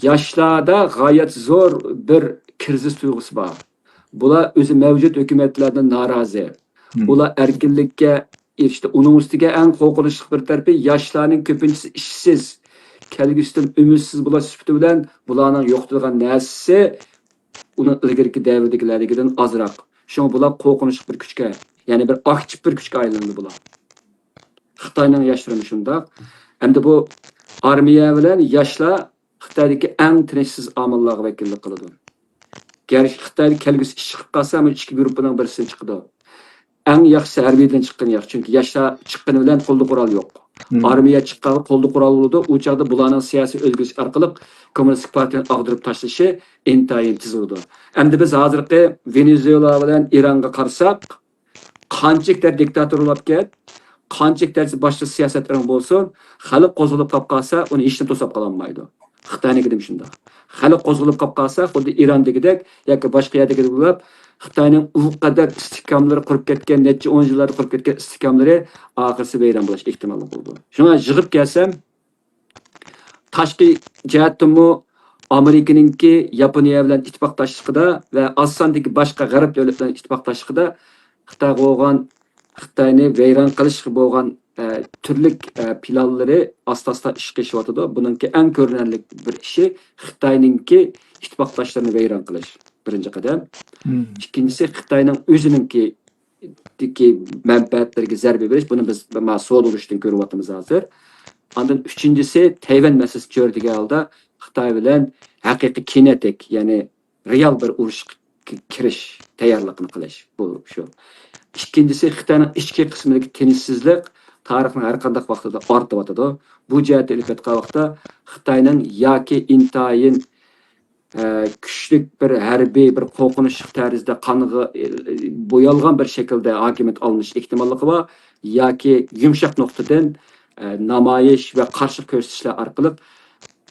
ياشلاردا غايەت زور بىر كىرىزىس تۇيغۇسى بار. بۇلار ئۆزى مەۋجۇت ھۆكۈمەتلەردىن نارازى. ئۇلار ئەركىنلىككە ئېرىشتى. ئۇنىڭ ئۈستىگە ئەڭ قورقۇنچلۇق بىر تەرىپى، ياشلارنىڭ كۆپىنچىسى ئىشسىز، كەلگۈسىدىن ئۈمىدسىز بولۇش سۈپىتى بىلەن بۇلارنىڭ يوقىتىدىغان نەرسىسى ئۇنىڭ ئىلگىرىكى دەۋردىكىلەردىكىدىن ئازراق. شۇڭا بۇلار قورقۇنچلۇق بىر كۈچكە، يەنى بىر ئاكتىپ بىر كۈچكە ئايلىنىدۇ بۇلار. خىتاينىڭ ياشلىرىمۇ شۇنداق. ئەمدى بۇ ئارمىيە بىلەن ياشلار خىتايدىكى ئەڭ تىنچسىز ئامىللارغا ۋەكىللىك قىلىدۇ. گەرچە خىتايدا كەلگۈسى ئىش چىقىپ قالسا، بۇ ئىككى گۇرۇپپىنىڭ بىرسىدىن چىقىدۇ. ئەڭ ياخشىسى ھەربىيدىن چىققىنى ياخشى، چۈنكى ياشلار چىققىنى بىلەن قولدا قورال يوق. ئارمىيە چىققاندا قولدا قورال بولىدۇ. ئۇ چاغدا بۇلارنىڭ سىياسىي ئۆزگىرىش ئارقىلىق كوممۇنىستىك پارتىيەنى ئاغدۇرۇپ تاشلىشى ئىنتايىن تېز بولىدۇ. ئەمدى بىز ھازىرقى ۋېنېزۇېلا بىلەن ئىرانغا قارىساق، قانچىلىك دەرىجىدە دىكتاتور بولۇپ كەت، قانچىلىك دەرىجىدە باشقا سىياسەتلىرىڭ بولسۇن، خەلق قوزغىلىپ قاپ قالسا، ئۇنى ھېچنېمە توساپ قالالمايدۇ. خىتاينىڭكىدىمۇ شۇنداق. خەلق قوزغىلىپ قاپ قالسا، خۇددى ئىراندىكىدەك ياكى باشقا يەردىكىدەك بولۇپ، خىتاينىڭ ئۇ قەدەر ئىستىھكاملىرى قۇرۇپ كەتكەن، نەچچە ئون يىللاردا قۇرۇپ كەتكەن ئىستىھكاملىرى ئاخىرسى ۋەيران بولۇش ئېھتىماللىقى بولىدۇ. شۇڭا يىغىپ كەلسەم، تاشقى جەھەتتىنمۇ ئامېرىكىنىڭكى ياپونىيە بىلەن ئىتتىپاقداشلىقىدا ۋە ئاز ساندىكى باشقا غەرب دۆلەت بىلەن ئىتتىپاقداشلىقىدا خىتايغا بولغان، خىتاينى ۋەيران قىلىشقا بولغان، ئە، تۈرلۈك، ئە، پىلانلىرى ئاستا-ئاستا ئىشقا ئېشىۋاتىدۇ. بۇنىڭكى ئەڭ كۆرۈنەرلىك بىر ئىشى خىتاينىڭكى ئىتتىپاقداشلىرىنى ۋەيران قىلىش، بىرىنچى قەدەم. ئىككىنچىسى، خىتاينىڭ ئۆزىنىڭكى دىكى مەنپەئەتلىرىگە زەربە بېرىش، بۇنى بىز مانا سودا ئۇرۇشىدىن كۆرۈۋاتىمىز ھازىر. ئاندىن ئۈچىنچىسى، تەيۋەن مەسىلىسى چۆرىدىگەن ھالدا خىتاي بىلەن ھەقىقىي كىنېتىك، يەنى رېئال بىر ئۇرۇشقا ك-، كىرىش تەييارلىقىنى قىلىش، بۇ شۇ. ئىككىنچىسى، خىتاينىڭ ئىچكى قىسمىدىكى تىنچسىزلىق تارىخنىڭ ھەر قانداق ۋاقتىدا ئارتىۋاتىدۇ. بۇ جەھەتتە ئېلىپ ئېيتقان ۋاقىتتا خىتاينىڭ ياكى ئىنتايىن ئە، كۈچلۈك بىر ھەربىي، بىر قورقۇنچلۇق تەرزدە قانغا، ئە، بويالغان بىر شەكىلدە ھاكىمىيەت ئالمىشىش ئېھتىماللىقى بار ياكى يۇمشاق نۇقتىدىن، ئە، نامايىش ۋە قارشىلىق كۆرسىتىشلەر ئارقىلىق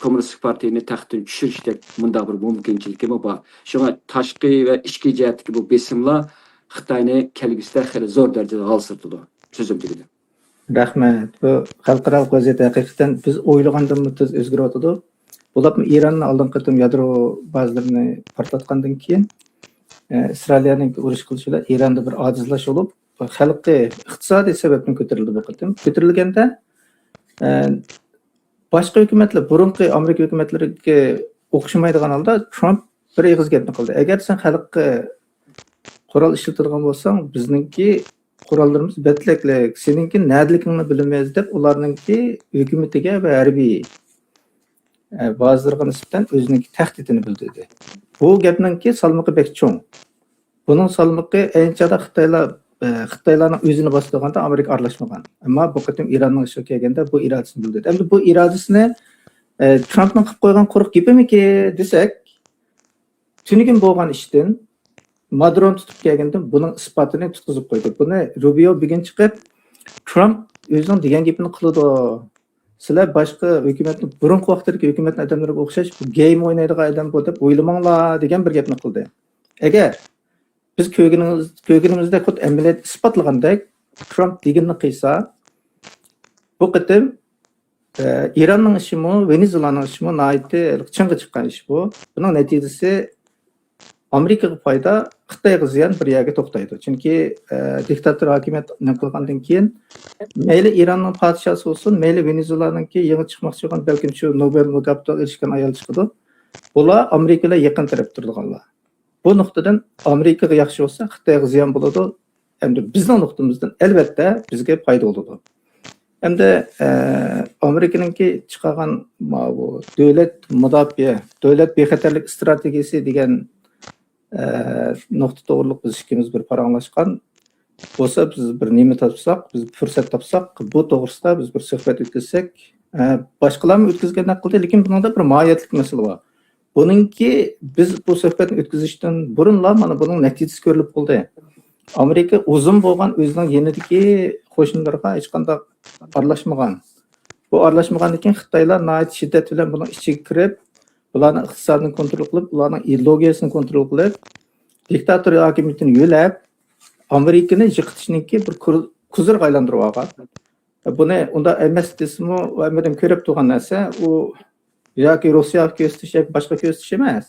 كوممۇنىستىك پارتىيىنى تەختتىن چۈشۈرۈشتەك مۇنداق بىر مۇمكىنچىلىكىمۇ بار. شۇڭا تاشقى ۋە ئىچكى جەھەتتىكى بۇ بېسىملار خىتاينى كەلگۈسىدە خېلى زور دەرىجىدە ھالسىرىتىدۇ. سۆزۈم تۈگىدى. رەھمەت. بۇ خەلقئارالىق ۋەزىيەت ھەقىقەتەن بىز ئويلىغاندىنمۇ تېز ئۆزگىرىۋاتىدۇ. بولۇپمۇ ئىراننىڭ ئالدىنقى قېتىم يادرو بازىلىرىنى پارتلاتقاندىن كېيىن، ئە، ئىسرائىلىيەنىڭ ئۇرۇش قىلىشى بىلەن ئىراندا بىر ئاجىزلاش بولۇپ، خەلقى ئىقتىسادىي سەۋەبتىن كۆتۈرۈلدى بۇ قېتىم. كۆتۈرۈلگەندە، ئە، باشقا ھۆكۈمەتلەر، بۇرۇنقى ئامېرىكا ھۆكۈمەتلىرىگە ئوخشىمايدىغان ھالدا ترامپ بىر ئېغىز گەپنى قىلدى. ئەگەر سەن خەلققە قورال ئىشلىتىدىغان بولساڭ، بىزنىڭكى قوراللىرىمىز بەتلەكلىك، سېنىڭكى نەدىلىكىڭنى بىلىمىز، دەپ ئۇلارنىڭكى ھۆكۈمىتىگە ۋە ھەربىي، ئە، بازىلىرىغا نىسبەتەن ئۆزىنىڭكى تەھدىتىنى بىلدۈردى. بۇ گەپنىڭكى سالمىقى بەك چوڭ. بۇنىڭ سالمىقى ئەينى چاغدا خىتايلار، ئە، خىتايلارنىڭ ئۆزىنى باسىدىغاندا ئامېرىكا ئارىلاشمىغان. ئەمما بۇ قېتىم ئىراننىڭ ئىشىغا كەلگەندە بۇ ئىرادىسىنى بىلدۈردى. ئەمدى بۇ ئىرادىسىنى، ئە، ترامپنىڭ قىلىپ قويغان قۇرۇق گېپىمىكى دېسەك، تۈنۈگۈن بولغان ئىشتىن، مادرون تۇتۇپ كەلگەندىن بۇنىڭ ئىسپاتىنى تۇتقۇزۇپ قويدى. بۇنى روبىيو بۈگۈن چىقىپ، ترامپ ئۆزىنىڭ دېگەن گېپىنى قىلىدۇ. سىلەر باشقا ھۆكۈمەتنى، بۇرۇنقى ۋاقىتتىكى ھۆكۈمەتنىڭ ئادەملىرىگە ئوخشاش بۇ گېيم ئوينايدىغان ئادەم بۇ دەپ ئويلىماڭلار دېگەن بىر گەپنى قىلدى. ئەگەر بىز كۆرگىنىمىز-، كۆرگىنىمىزدەك خۇددى ئەمەلىيەت ئىسپاتلىغاندەك ترامپ دېگىنىنى قىلسا، بۇ قېتىم، ئە، ئىراننىڭ ئىشىمۇ، ۋېنېزۇېلانىڭ ئىشىمۇ ناھايىتى چىڭغا چىققان ئىش بۇ. بۇنىڭ نەتىجىسى ئامېرىكىغا پايدا، خىتايغا زىيان، بىر يەرگە توختايدۇ. چۈنكى، ئە، دىكتاتور ھاكىمىيەت نېمە قىلغاندىن كېيىن، مەيلى ئىراننىڭ پادىشاسى بولسۇن، مەيلى ۋېنېزۇېلانىڭكى يېڭى چىقماقچى بولغان، بەلكىم شۇ نوبېل مۇكاپاتىغا ئېرىشكەن ئايال چىقىدۇ. بۇلار ئامېرىكا بىلەن يېقىن تەرەپ تۇرىدىغانلار. بۇ نۇقتىدىن ئامېرىكىغا ياخشى بولسا، خىتايغا زىيان بولىدۇ. ئەمدى بىزنىڭ نۇقتىمىزدىن ئەلۋەتتە بىزگە پايدا بولىدۇ. ئەمدى، ئە، ئامېرىكىنىڭكى چىقارغان ماۋۇ دۆلەت مۇداپىئە، دۆلەت بىخەتەرلىك ئىستراتېگىيىسى دېگەن، ئە، نۇقتا توغرۇلۇق بىز ئىككىمىز بىر پاراڭلاشقان بولسا، بىز بىر نېمە تاپساق، بىز پۇرسەت تاپساق، بۇ توغرىسىدا بىز بىر سۆھبەت ئۆتكۈزسەك، ئە، باشقىلارمۇ ئۆتكۈزگەندەك قىلدى، لېكىن بۇنىڭدا بىر ماھىيەتلىك مەسىلە بار. بۇنىڭكى، بىز بۇ سۆھبەتنى ئۆتكۈزۈشتىن بۇرۇنلا مانا بۇنىڭ نەتىجىسى كۆرۈلۈپ بولدى. ئامېرىكا ئۇزۇن بولغان ئۆزىنىڭ يېنىدىكى قوشنىلىرىغا ھېچقانداق ئارىلاشمىغان. بۇ ئارىلاشمىغاندىن كېيىن خىتايلار ناھايىتى شىددەت بىلەن بۇنىڭ ئىچىگە كىرىپ، بۇلارنىڭ ئىقتىسادىنى كونترول قىلىپ، بۇلارنىڭ ئىدېئولوگىيەسىنى كونترول قىلىپ، دىكتاتور ھاكىمىيىتىنى يۆلەپ، ئامېرىكىنى يىقىتىشنىڭكى بىر كۇر-، كۇزۇرغا ئايلاندۇرۇپ ئالغان. بۇنى ئۇنداق ئەمەس دېسىمۇ، ھەممىدىن كۆرۈپ تۇرغان نەرسە، ئۇ ياكى روسىيەگە كۆرسىتىش ياكى باشقا كۆرسىتىش ئەمەس.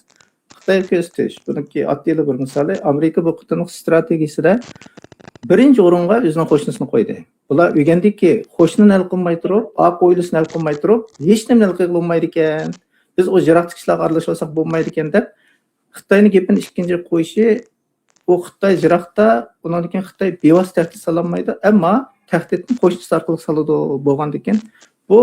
خىتايغا كۆرسىتىش. بۇنىڭكى ئاددىيلا بىر مىسالى، ئامېرىكا بۇ قېتىملىق ستراتېگىيىسىدە بىرىنچى ئورۇنغا ئۆزىنىڭ قوشنىسىنى قويدى. بۇلار ئۆگەندىكى، قوشنىنى ھەل قىلماي تۇرۇپ، ئارقا ھويلىسىنى ھەل قىلماي تۇرۇپ، ھېچ نېمىنى ھەل قىلغىلى بولمايدىكەن. بىز ئۇ يىراقتىكى ئىشلارغا ئارىلىشىۋالساق بولمايدىكەن دەپ، خىتاينىڭ گېپىنى ئىككىنچىگە قويۇشى، ئۇ خىتاي يىراقتا، ئۇنىڭدىن كېيىن خىتاي بىۋاسىتە تەھدىت سالالمايدۇ، ئەمما تەھدىتنى قوشنىسى ئارقىلىق سالىدۇ. بولغاندىكىن، بۇ،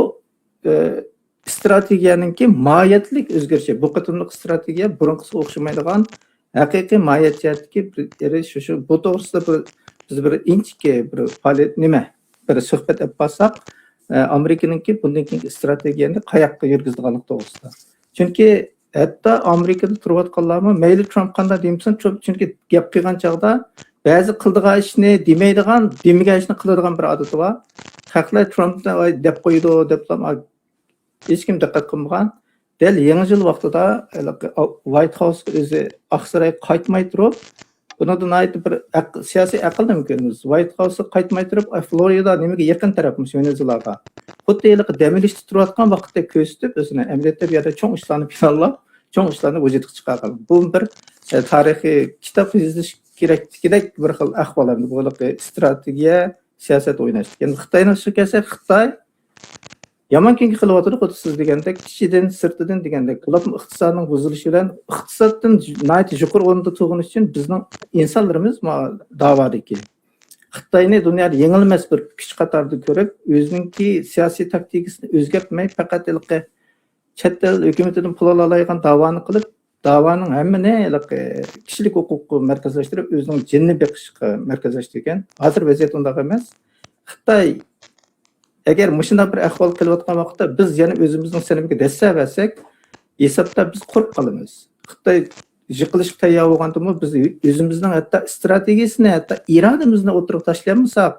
ئى، ئىستراتېگىيەنىڭكى ماھىيەتلىك ئۆزگىرىشى. بۇ قېتىملىق ئىستراتېگىيە بۇرۇنقىسىغا ئوخشىمايدىغان، ھەقىقىي ماھىيەت جەھەتتىكى بىر ئېرىشىش. بۇ توغرىسىدا بىر، بىز بىر ئىنچىكە بىر پائالىيەت، نېمە، بىر سۆھبەت ئېلىپ بارساق، ئە، ئامېرىكىنىڭكى بۇندىن كېيىنكى ئىستراتېگىيەنى قاياققا يۈرگۈزىدىغانلىقى توغرىسىدا. چۈنكى ھەتتا ئامېرىكىدا تۇرۇۋاتقانلارمۇ مەيلى ترامپ قانداق دېمىسۇن، چۈ-، چۈنكى گەپ قىلغان چاغدا بەزى قىلىدىغان ئىشنى دېمەيدىغان، دېمىگەن ئىشنى قىلىدىغان بىر ئادىتى بار. خەقلەر ترامپنى، ۋاي، دەپ قويىدۇ دەپلا ھېچكىم دىققەت قىلمىغان. دەل يېڭى يىل ۋاقتىدا ھېلىقى ۋايت خاۋسقا ئۆزى، ئاقسارايغا قايتماي تۇرۇپ، بۇنىڭدا ناھايىتى بىر ئەق-، سىياسىي ئەقىلدىن كۆرىمىز. ۋايت خاۋسقا قايتماي تۇرۇپ، ئاي، فلورىدا نېمىگە يېقىن تەرەپمىش، ۋېنېزۇېلاغا. خۇددى ھېلىقى دەم ئېلىشتا تۇرۇۋاتقان ۋاقىتتەك كۆرسىتىپ ئۆزىنى، ئەمەلىيەتتە بۇ يەردە چوڭ ئىشلارنى پىلانلاپ، چوڭ ئىشلارنى ۋۇجۇدقا چىقارغان. بۇ بىر، ئە، تارىخىي كىتاب يېزىش كېرەكلىكىدەك بىر خىل ئەھۋال ئەمدى. بۇ ھېلىقى ئىستراتېگىيە، سىياسەت ئويناشتىكەن. خىتاينىڭ ئىشىغا كەلسەك، خىتاي يامان كۈنگە قېلىۋاتىدۇ، خۇددى سىز دېگەندەك، ئىچىدىن، سىرتىدىن دېگەندەك. بۇلارمۇ ئىقتىسادنىڭ بۇزۇلۇشى بىلەن، ئىقتىسادتىن ناھايىتى يۇقىرى ئورۇندا تۇرغىنى ئۈچۈن بىزنىڭ ئىنسانلىرىمىز ما-، داۋادىكى. خىتاينى دۇنيادا يېڭىلمەس بىر كۈچ قاتارىدا كۆرۈپ، ئۆزىنىڭكى سىياسىي تاكتىكىسىنى ئۆزگەرتمەي، پەقەت ھېلىقى چەت ئەل ھۆكۈمىتىدىن پۇل ئالالايدىغان داۋانى قىلىپ، داۋانىڭ ھەممىنى ھېلىقى كىشىلىك ھوقۇققا مەركەزلەشتۈرۈپ، ئۆزىنىڭ جېنىنى بېقىشقا مەركەزلەشتۈرگەن. ھازىر ۋەزىيەت ئۇنداق ئەمەس. خىتاي ئەگەر مۇشۇنداق بىر ئەھۋال قېلىۋاتقان ۋاقىتتا، بىز يەنە ئۆزىمىزنىڭ سىنىمىگە دەسسە بەرسەك، ھېسابتا بىز قۇرۇپ قالىمىز. خىتاي يىقىلىشقا تەييار بولغاندىمۇ، بىز ئۆزىمىزنىڭ ھەتتا ئىستراتېگىيىسىنى، ھەتتا ئىرادىمىزنى ئوتتۇرىغا تاشلىيالمىساق،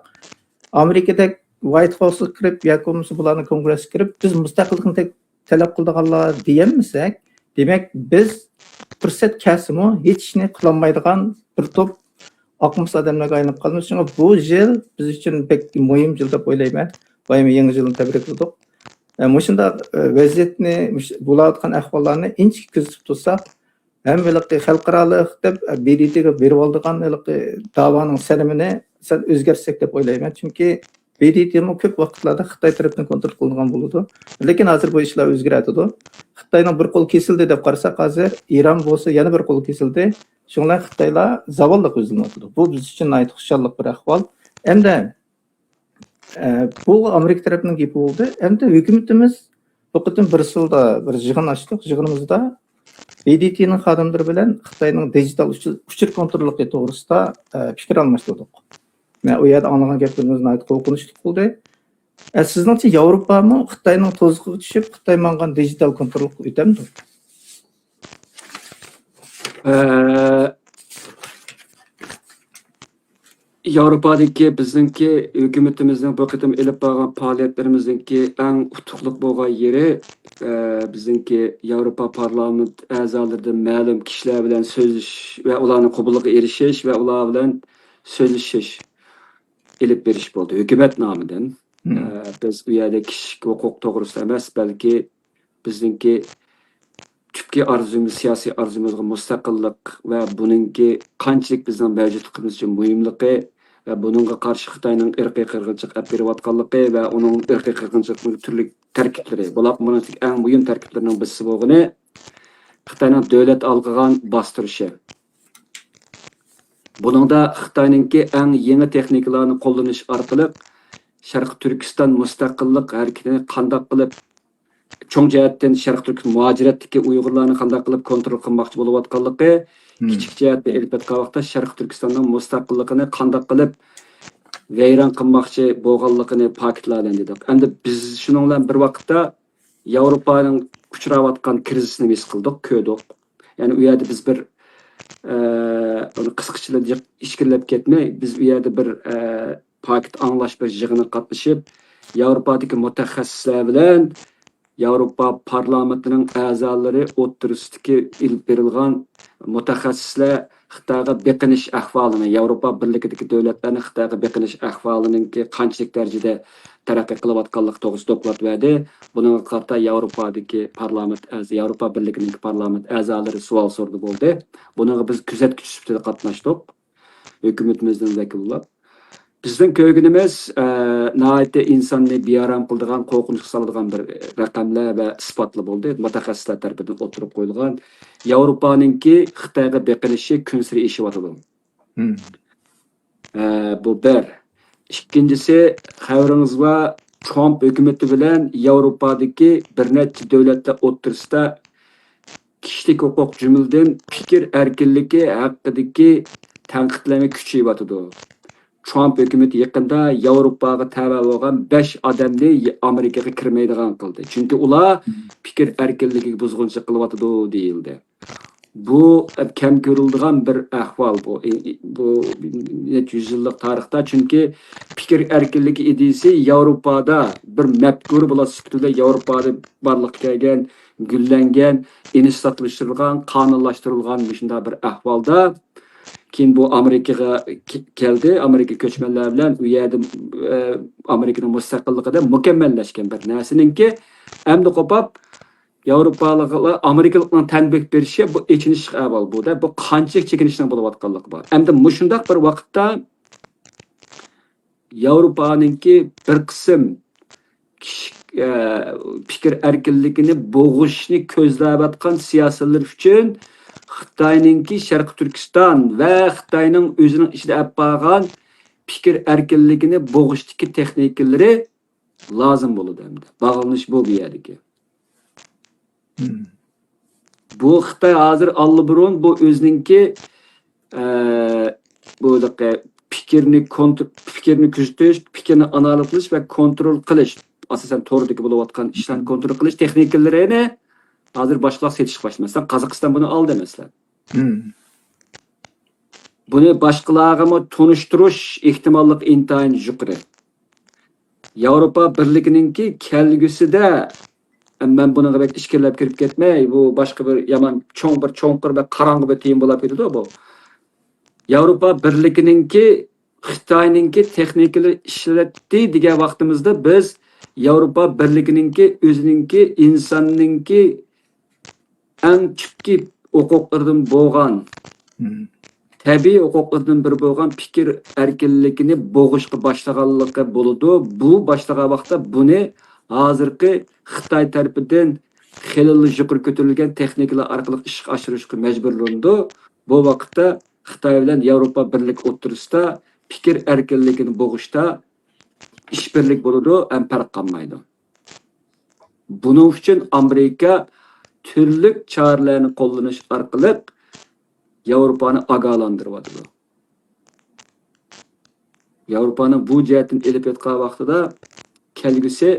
ئامېرىكىدەك ۋايت خاۋسقا كىرىپ ياكى بولمىسا بۇلارنىڭ كونگرېسسىگە كىرىپ، بىز مۇستەقىللىقنى تەلەپ قىلىدىغانلار دېيەلمىسەك، دېمەك، بىز پۇرسەت كەلسىمۇ ھېچ ئىشنى قىلالمايدىغان بىر توپ ئاقمۇس ئادەملەرگە ئايلىنىپ قالىمىز. شۇڭا بۇ يىل بىز ئۈچۈن بەك مۇھىم يىل دەپ ئويلايمەن. بايام يېڭى يىلنى تەبرىكلىدۇق. ئە، مۇشۇنداق، ئە، ۋەزىيەتنى، مۇش-، بولۇۋاتقان ئەھۋاللارنى ئىنچىكە كۆزىتىپ تۇرساق، ھەم ھېلىقى خەلقئارالىق دەپ، ئە، ب د ت غا بېرىۋالىدىغان ھېلىقى داۋانىڭ سەنىمىنى سەل ئۆزگەرتسەك دەپ ئويلايمەن. چۈنكى ب د ت مۇ كۆپ ۋاقىتلاردا خىتاي تەرىپىدىن كونترول قىلىنغان بولىدۇ. لېكىن ھازىر بۇ ئىشلار ئۆزگىرىۋاتىدۇ. خىتاينىڭ بىر قولى كېسىلدى دەپ قارىساق، ھازىر ئىران بولسا يەنە بىر قولى كېسىلدى. شۇڭا خىتايلار زاۋاللىق يۈزلىنىۋاتىدۇ. بۇ بىز ئۈچۈن ناھايىتى خۇشاللىق بىر ئەھۋال. ئەمدى، ئە، بۇ ئامېرىكا تەرەپنىڭ گېپى بولدى. ئەمدى ھۆكۈمىتىمىز بۇ قېتىم بىرسىلدا بىر يىغىن ئاچتۇق. يىغىنىمىزدا ب د ت نىڭ خادىملىرى بىلەن خىتاينىڭ دىجىتال ئۇچۇر، ئۇچۇر كونتروللۇقى توغرىسىدا، ئە، پىكىر ئالماشتۇردۇق. مەن ئۇ يەردە ئاڭلىغان گەپلىرىمىز ناھايىتى قورقۇنچلۇق بولدى. ئە، سىزنىڭچە ياۋروپامۇ خىتاينىڭ توزۇقىغا چۈشۈپ، خىتاي ماڭغان دىجىتال كونتروللۇققا ئۆتەمدۇ؟ ئە، ياۋروپادىكى بىزنىڭكى ھۆكۈمىتىمىزنىڭ بۇ قېتىم ئېلىپ بارغان پائالىيەتلىرىمىزنىڭكى ئەڭ ئۇتۇقلۇق بولغان يېرى، ئە، بىزنىڭكى ياۋروپا پارلامېنت ئەزالىرىدىن مەلۇم كىشىلەر بىلەن سۆزلىشىش ۋە ئۇلارنىڭ قوبۇللۇقىغا ئېرىشىش ۋە ئۇلار بىلەن سۆزلىشىش ئېلىپ بېرىش بولدى، ھۆكۈمەت نامىدىن. مم. ئە، بىز ئۇ يەردە كىشىلىك ھوقۇق توغرىسىدا ئەمەس، بەلكى بىزنىڭكى تۈپكى ئارزۇيىمىز، سىياسىي ئارزۇيىمىزغا مۇستەقىللىق ۋە بۇنىڭكى قانچىلىك بىزنىڭ مەۋجۇتلۇقىمىز ئۈچۈن مۇھىملىقى ۋە بۇنىڭغا قارشى خىتاينىڭ ئىرقىي قىرغىنچىلىق ئېلىپ بېرىۋاتقانلىقى ۋە ئۇنىڭ ئىرقىي قىرغىنچىلىقنىڭ تۈرلۈك تەركىبلىرى، بولۇپمۇ بۇنىڭ ئىچىدىكى ئەڭ مۇھىم تەركىبلىرىنىڭ بىرسى بولغىنى خىتاينىڭ دۆلەت ئالغان باستۇرۇشى. بۇنىڭدا خىتاينىڭكى ئەڭ يېڭى تېخنىكىلارنى قوللىنىش ئارقىلىق شەرقىي تۈركىستان مۇستەقىللىق ھەرىكىتىنى قانداق قىلىپ، چوڭ جەھەتتىن شەرقىي تۈركىستان مۇھاجىرەتتىكى ئۇيغۇرلارنى قانداق قىلىپ كونترول قىلماقچى بولۇۋاتقانلىقى، مم. كىچىك جەھەتتە ئېلىپ ئېيتقان ۋاقىتتا شەرقىي تۈركىستاننىڭ مۇستەقىللىقىنى قانداق قىلىپ ۋەيران قىلماقچى بولغانلىقىنى پاكىتلاۋالدى دېدۇق. ئەمدى بىز شۇنىڭ بىلەن بىر ۋاقىتتا ياۋروپانىڭ ئۇچراۋاتقان كىرىزىسنى ھېس قىلدۇق، كۆردۇق. يەنى ئۇ يەردە بىز بىر، ئە، ئۇنى قىسقىچىلا جىق ئىچكىرىلەپ كەتمەي، بىز ئۇ يەردە بىر، ئە، پاكىت ئاڭلاش بىر يىغىنىغا قاتنىشىپ، ياۋروپادىكى مۇتەخەسسىسلەر بىلەن ياۋروپا پارلامېنتىنىڭ ئەزالىرى ئوتتۇرىسىدىكى ئېلىپ بېرىلغان مۇتەخەسسىسلەر خىتايغا بېقىنىش ئەھۋالىنى، ياۋروپا بىرلىكىدىكى دۆلەتلەرنىڭ خىتايغا بېقىنىش ئەھۋالىنىڭكى قانچىلىك دەرىجىدە تەرەققىي قىلىۋاتقانلىقى توغرىسىدا دوكلات بەردى. بۇنىڭغا قارىتا ياۋروپادىكى پارلامېنت ئەزا، ياۋروپا بىرلىكىنىڭكى پارلامېنت ئەزالىرى سوئال سورىدى بولدى. بۇنىڭغا بىز كۆزەتكۈچى سۈپىتىدە قاتناشتۇق. ھۆكۈمىتىمىزدىن ۋەكىللەپ. بىزنىڭ كۆرگىنىمىز، ئە، ناھايىتى ئىنساننى بىئارام قىلىدىغان، قورقۇنچقا سالىدىغان بىر رەقەملەر ۋە ئىسپاتلار بولدى. مۇتەخەسسىسلەر تەرىپىدىن ئوتتۇرىغا قويۇلغان ياۋروپانىڭكى خىتايغا بېقىنىشى كۈنسېرى ئېشىۋاتىدۇ. مم. ئە، بۇ بىر. ئىككىنچىسى، خەۋىرىڭىز بار، ترامپ ھۆكۈمىتى بىلەن ياۋروپادىكى بىر نەچچە دۆلەتلەر ئوتتۇرىسىدا كىشىلىك ھوقۇق، جۈملىدىن پىكىر ئەركىنلىكى ھەققىدىكى تەنقىدلەرمۇ كۈچىيىۋاتىدۇ. ترامپ ھۆكۈمىتى يېقىندا ياۋروپاغا تەۋە بولغان بەش ئادەمنى ئامېرىكىغا كىرمەيدىغان قىلدى. چۈنكى ئۇلار پىكىر ئەركىنلىكىگە بۇزغۇنچىلىق قىلىۋاتىدۇ، دېيىلدى. بۇ كەم كۆرۈلىدىغان بىر ئەھۋال بۇ. ئى، ئى، بۇ نەچچە يۈز يىللىق تارىختا، چۈنكى پىكىر ئەركىنلىكى ئىدىيىسى ياۋروپادا بىر مەپكۇرە بولۇش سۈپىتىدە ياۋروپادا بارلىققا كەلگەن، گۈللەنگەن، ئىنستىتۇتلاشتۇرۇلغان، قانۇنلاشتۇرۇلغان مۇشۇنداق بىر ئەھۋالدا، كېيىن بۇ ئامېرىكىغا كە-، كەلدى. ئامېرىكا كۆچمەنلەر بىلەن ئۇ يەردە، ئە، ئامېرىكىنىڭ مۇستەقىللىقىدا مۇكەممەللەشكەن بىر نەرسىنىڭكى ئەمدى قوپاپ، ياۋروپالىقلار ئامېرىكىلىقنىڭ تەنبىھ بېرىشى بۇ ئېچىنىشلىق ئەھۋال بۇ-دە. بۇ قانچىلىك چېكىنىشنىڭ بولۇۋاتقانلىقى بار. ئەمدى مۇشۇنداق بىر ۋاقىتتا ياۋروپانىڭكى بىر قىسىم كىشى، ئە، پىكىر ئەركىنلىكىنى بوغۇشنى كۆزلەۋاتقان سىياسىيلەر ئۈچۈن خىتاينىڭكى شەرقىي تۈركىستان ۋە خىتاينىڭ ئۆزىنىڭ ئىچىدە ئەپ بارغان پىكىر ئەركىنلىكىنى بوغۇشتىكى تېخنىكىلىرى لازىم بولىدۇ ئەمدى. باغلىنىش بۇ، بۇ يەردىكى. مم. بۇ خىتاي ھازىر ئاللىبۇرۇن بۇ ئۆزىنىڭكى، ئە، بۇ دەققە پىكىرنى كونتر-، پىكىرنى كۆزىتىش، پىكىرنى ئانالىز قىلىش ۋە كونترول قىلىش، ئاساسەن توردىكى بولۇۋاتقان ئىشلارنى كونترول قىلىش تېخنىكىلىرىنى ھازىر باشقىلار سېتىشقا باشلىدى. مەسىلەن، قازاقىستان بۇنى ئالدى، مەسىلەن. مم. بۇنى باشقىلارغىمۇ تونۇشتۇرۇش ئېھتىماللىقى ئىنتايىن يۇقىرى. ياۋروپا بىرلىكىنىڭكى كەلگۈسىدە، مەن بۇنىڭغا بەك ئىچكىرىلەپ كىرىپ كەتمەي، بۇ باشقا بىر يامان چوڭ بىر چوڭقۇر بىر قاراڭغۇ بىر تېما بولاپ كېتىدۇ بۇ. ياۋروپا بىرلىكىنىڭكى خىتاينىڭكى تېخنىكىلىرى ئىشلەتتى دېگەن ۋاقتىمىزدا، بىز ياۋروپا بىرلىكىنىڭكى ئۆزىنىڭكى ئىنساننىڭكى ئەڭ تۈپكى ھوقۇقلىرىدىن بولغان، مم. تەبىئىي ھوقۇقلىرىدىن بىرى بولغان پىكىر ئەركىنلىكىنى بوغۇشقا باشلىغانلىقى بولىدۇ. بۇ باشلىغان ۋاقىتتا بۇنى ھازىرقى خىتاي تەرىپىدىن خېلىلا يۇقىرى كۆتۈرۈلگەن تېخنىكىلار ئارقىلىق ئىشقا ئاشۇرۇشقا مەجبۇرلىنىدۇ. بۇ ۋاقىتتا خىتاي بىلەن ياۋروپا بىرلىكى ئوتتۇرىسىدا پىكىر ئەركىنلىكىنى بوغۇشتا ئىشبىرلىك بولىدۇ، ھەم پەرق قالمايدۇ. بۇنىڭ ئۈچۈن ئامېرىكا تۈرلۈك چارىلەرنى قوللىنىش ئارقىلىق ياۋروپانى ئاگاھلاندۇرۇۋاتىدۇ. ياۋروپانىڭ بۇ جەھەتتىن ئېلىپ ئېيتقان ۋاقتىدا كەلگۈسى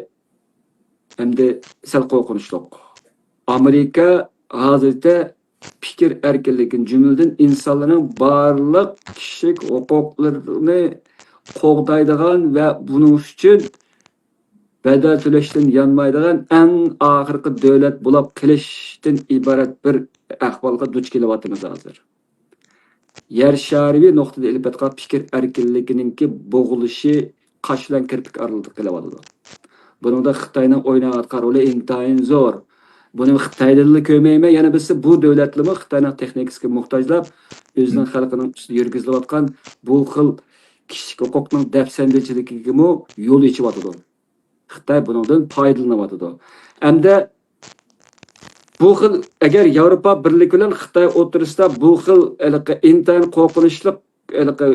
ئەمدى سەل قورقۇنچلۇق. ئامېرىكا ھازىرچە پىكىر ئەركىنلىكىنى، جۈملىدىن ئىنسانلارنىڭ بارلىق كىشىلىك ھوقۇقلىرىنى قوغدايدىغان ۋە بۇنىڭ ئۈچۈن بەدەل تۆلەشتىن يانمايدىغان ئەڭ ئاخىرقى دۆلەت بولاپ قېلىشتىن ئىبارەت بىر ئەھۋالغا دۇچ كېلىۋاتىمىز ھازىر. يەر شارىۋى نۇقتىدا ئېلىپ ئېيتقان پىكىر ئەركىنلىكىنىڭكى بوغۇلۇشى قاش بىلەن كىرپىك ئارىلىقىدا قېلىۋاتىدۇ. بۇنىڭدا خىتاينىڭ ئويناۋاتقان رولى ئىنتايىن زور. بۇنى خىتايدىنلا كۆرمەيمەن، يەنە بىرسى بۇ دۆلەتلىرىمۇ خىتاينىڭ تېخنىكىسىگە موھتاجلاپ، ئۆزىنىڭ خەلقىنىڭ ئۈستىدە يۈرگۈزۈلۈۋاتقان بۇ خىل كىشىلىك ھوقۇقنىڭ دەپسەندىچىلىكىگىمۇ يول ئېچىۋاتىدۇ. خىتاي بۇنىڭدىن پايدىلىنىۋاتىدۇ. ئەمدى بۇ خىل، ئەگەر ياۋروپا بىرلىكى بىلەن خىتاي ئوتتۇرىسىدا بۇ خىل ھېلىقى ئىنتايىن قورقۇنچلۇق ھېلىقى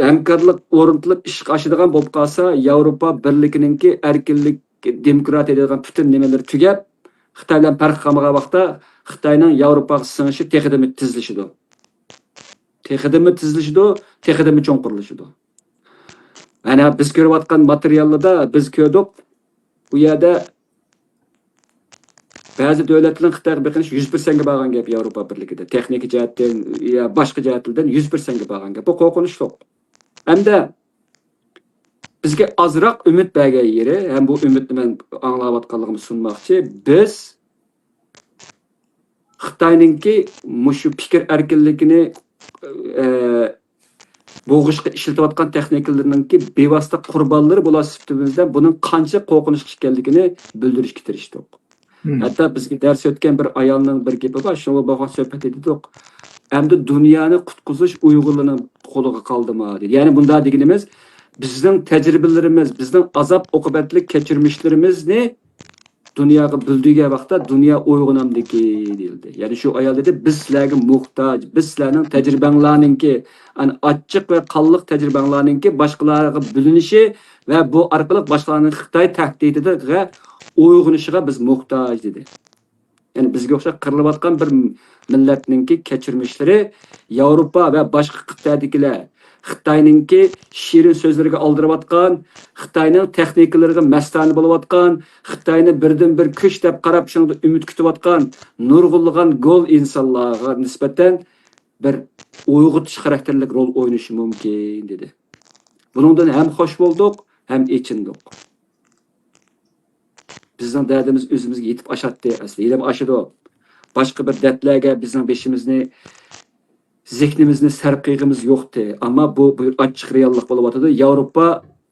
ھەمكارلىق ئورنىتىلىپ ئىشقا ئاشىدىغان بولۇپ قالسا، ياۋروپا بىرلىكىنىڭكى ئەركىنلىك، دېموكراتىيە دەيدىغان پۈتۈن نېمىلىرى تۈگەپ، خىتاي بىلەن پەرق قالمىغان ۋاقىتتا خىتاينىڭ ياۋروپاغا سىڭىشى تېخىدىمۇ تېزلىشىدۇ. تېخىدىمۇ تېزلىشىدۇ، تېخىدىمۇ چوڭقۇرلىشىدۇ. مانا بىز كۆرۈۋاتقان ماتېرىياللاردا بىز كۆردۇق، بۇ يەردە بەزى دۆلەتلەرنىڭ خىتايغا بېقىنىشى يۈز پىرسەنتكە بارغان گەپ ياۋروپا بىرلىكىدە. تېخنىكا جەھەتتىن، يا باشقا جەھەتلەردىن يۈز پىرسەنتكە بارغان گەپ. بۇ قورقۇنچلۇق. ھەمدە بىزگە ئازراق ئۈمىد بەرگەن يېرى، ھەم بۇ ئۈمىدنى مەن ئاڭلاۋاتقانلىقىمنى سۇنماقچى، بىز خىتاينىڭكى مۇشۇ پىكىر ئەركىنلىكىنى، ئە، بوغۇشقا ئىشلىتىۋاتقان تېخنىكىلىرىنىڭكى بىۋاسىتە قۇربانلىرى بولۇش سۈپىتىمىزدە بۇنىڭ قانچە قورقۇنچلۇق ئىكەنلىكىنى بىلدۈرۈشكە تىرىشتۇق. ھەتتا بىزگە دەرس ئۆتكەن بىر ئايالنىڭ بىر گېپى بار، شۇنىڭغا بولغان سۆھبەتتە دېدۇق، ئەمدى دۇنيانى قۇتقۇزۇش ئۇيغۇرلارنىڭ قولىغا قالدىمۇ دېدى. يەنى بۇنداق دېگىنىمىز، بىزنىڭ تەجرىبىلىرىمىز، بىزنىڭ ئازاب ئوقۇبەتلىك كەچۈرمىشلىرىمىزنى دۇنياغا بىلدۈرگەن ۋاقىتتا دۇنيا ئويغىنامدىكى دېيىلدى. يەنى شۇ ئايال دېدى، بىز سىلەرگە موھتاج، بىز سىلەرنىڭ تەجرىبەڭلارنىڭكى، ئەنە ئاچچىق ۋە قانلىق تەجرىبەڭلارنىڭكى باشقىلارغا بىلىنىشى ۋە بۇ ئارقىلىق باشقىلارنىڭ خىتاي تەھدىتىگە ئويغىنىشىغا بىز موھتاج دېدى. يەنى بىزگە ئوخشاش قىرىلىۋاتقان بىر مىللەتنىڭكى كەچۈرمىشلىرى ياۋروپا ۋە باشقا قىتئەدىكىلەر خىتاينىڭكى شېرىن سۆزلىرىگە ئالدىرىۋاتقان، خىتاينىڭ تېخنىكىلىرىغا مەستانە بولۇۋاتقان، خىتاينى بىردىنبىر كۈچ دەپ قاراپ شۇنىڭدا ئۈمىد كۈتۈۋاتقان نۇرغۇنلىغان گول ئىنسانلارغا نىسبەتەن بىر ئويغىتىش خاراكتېرلىك رول ئوينىشى مۇمكىن، دېدى. بۇنىڭدىن ھەم خوش بولدۇق، ھەم ئېچىندۇق. بىزنىڭ دەردىمىز ئۆزىمىزگە يېتىپ ئاشاتتى، ئەسلى ھېلىمۇ ئاشىدۇ. باشقا بىر دەردلەرگە بىزنىڭ بېشىمىزنى، زېھنىمىزنى سەرپ قىلغىمىز يوقتى. ئەمما بۇ بىر ئاچچىق رېئاللىق بولۇۋاتىدۇ. ياۋروپا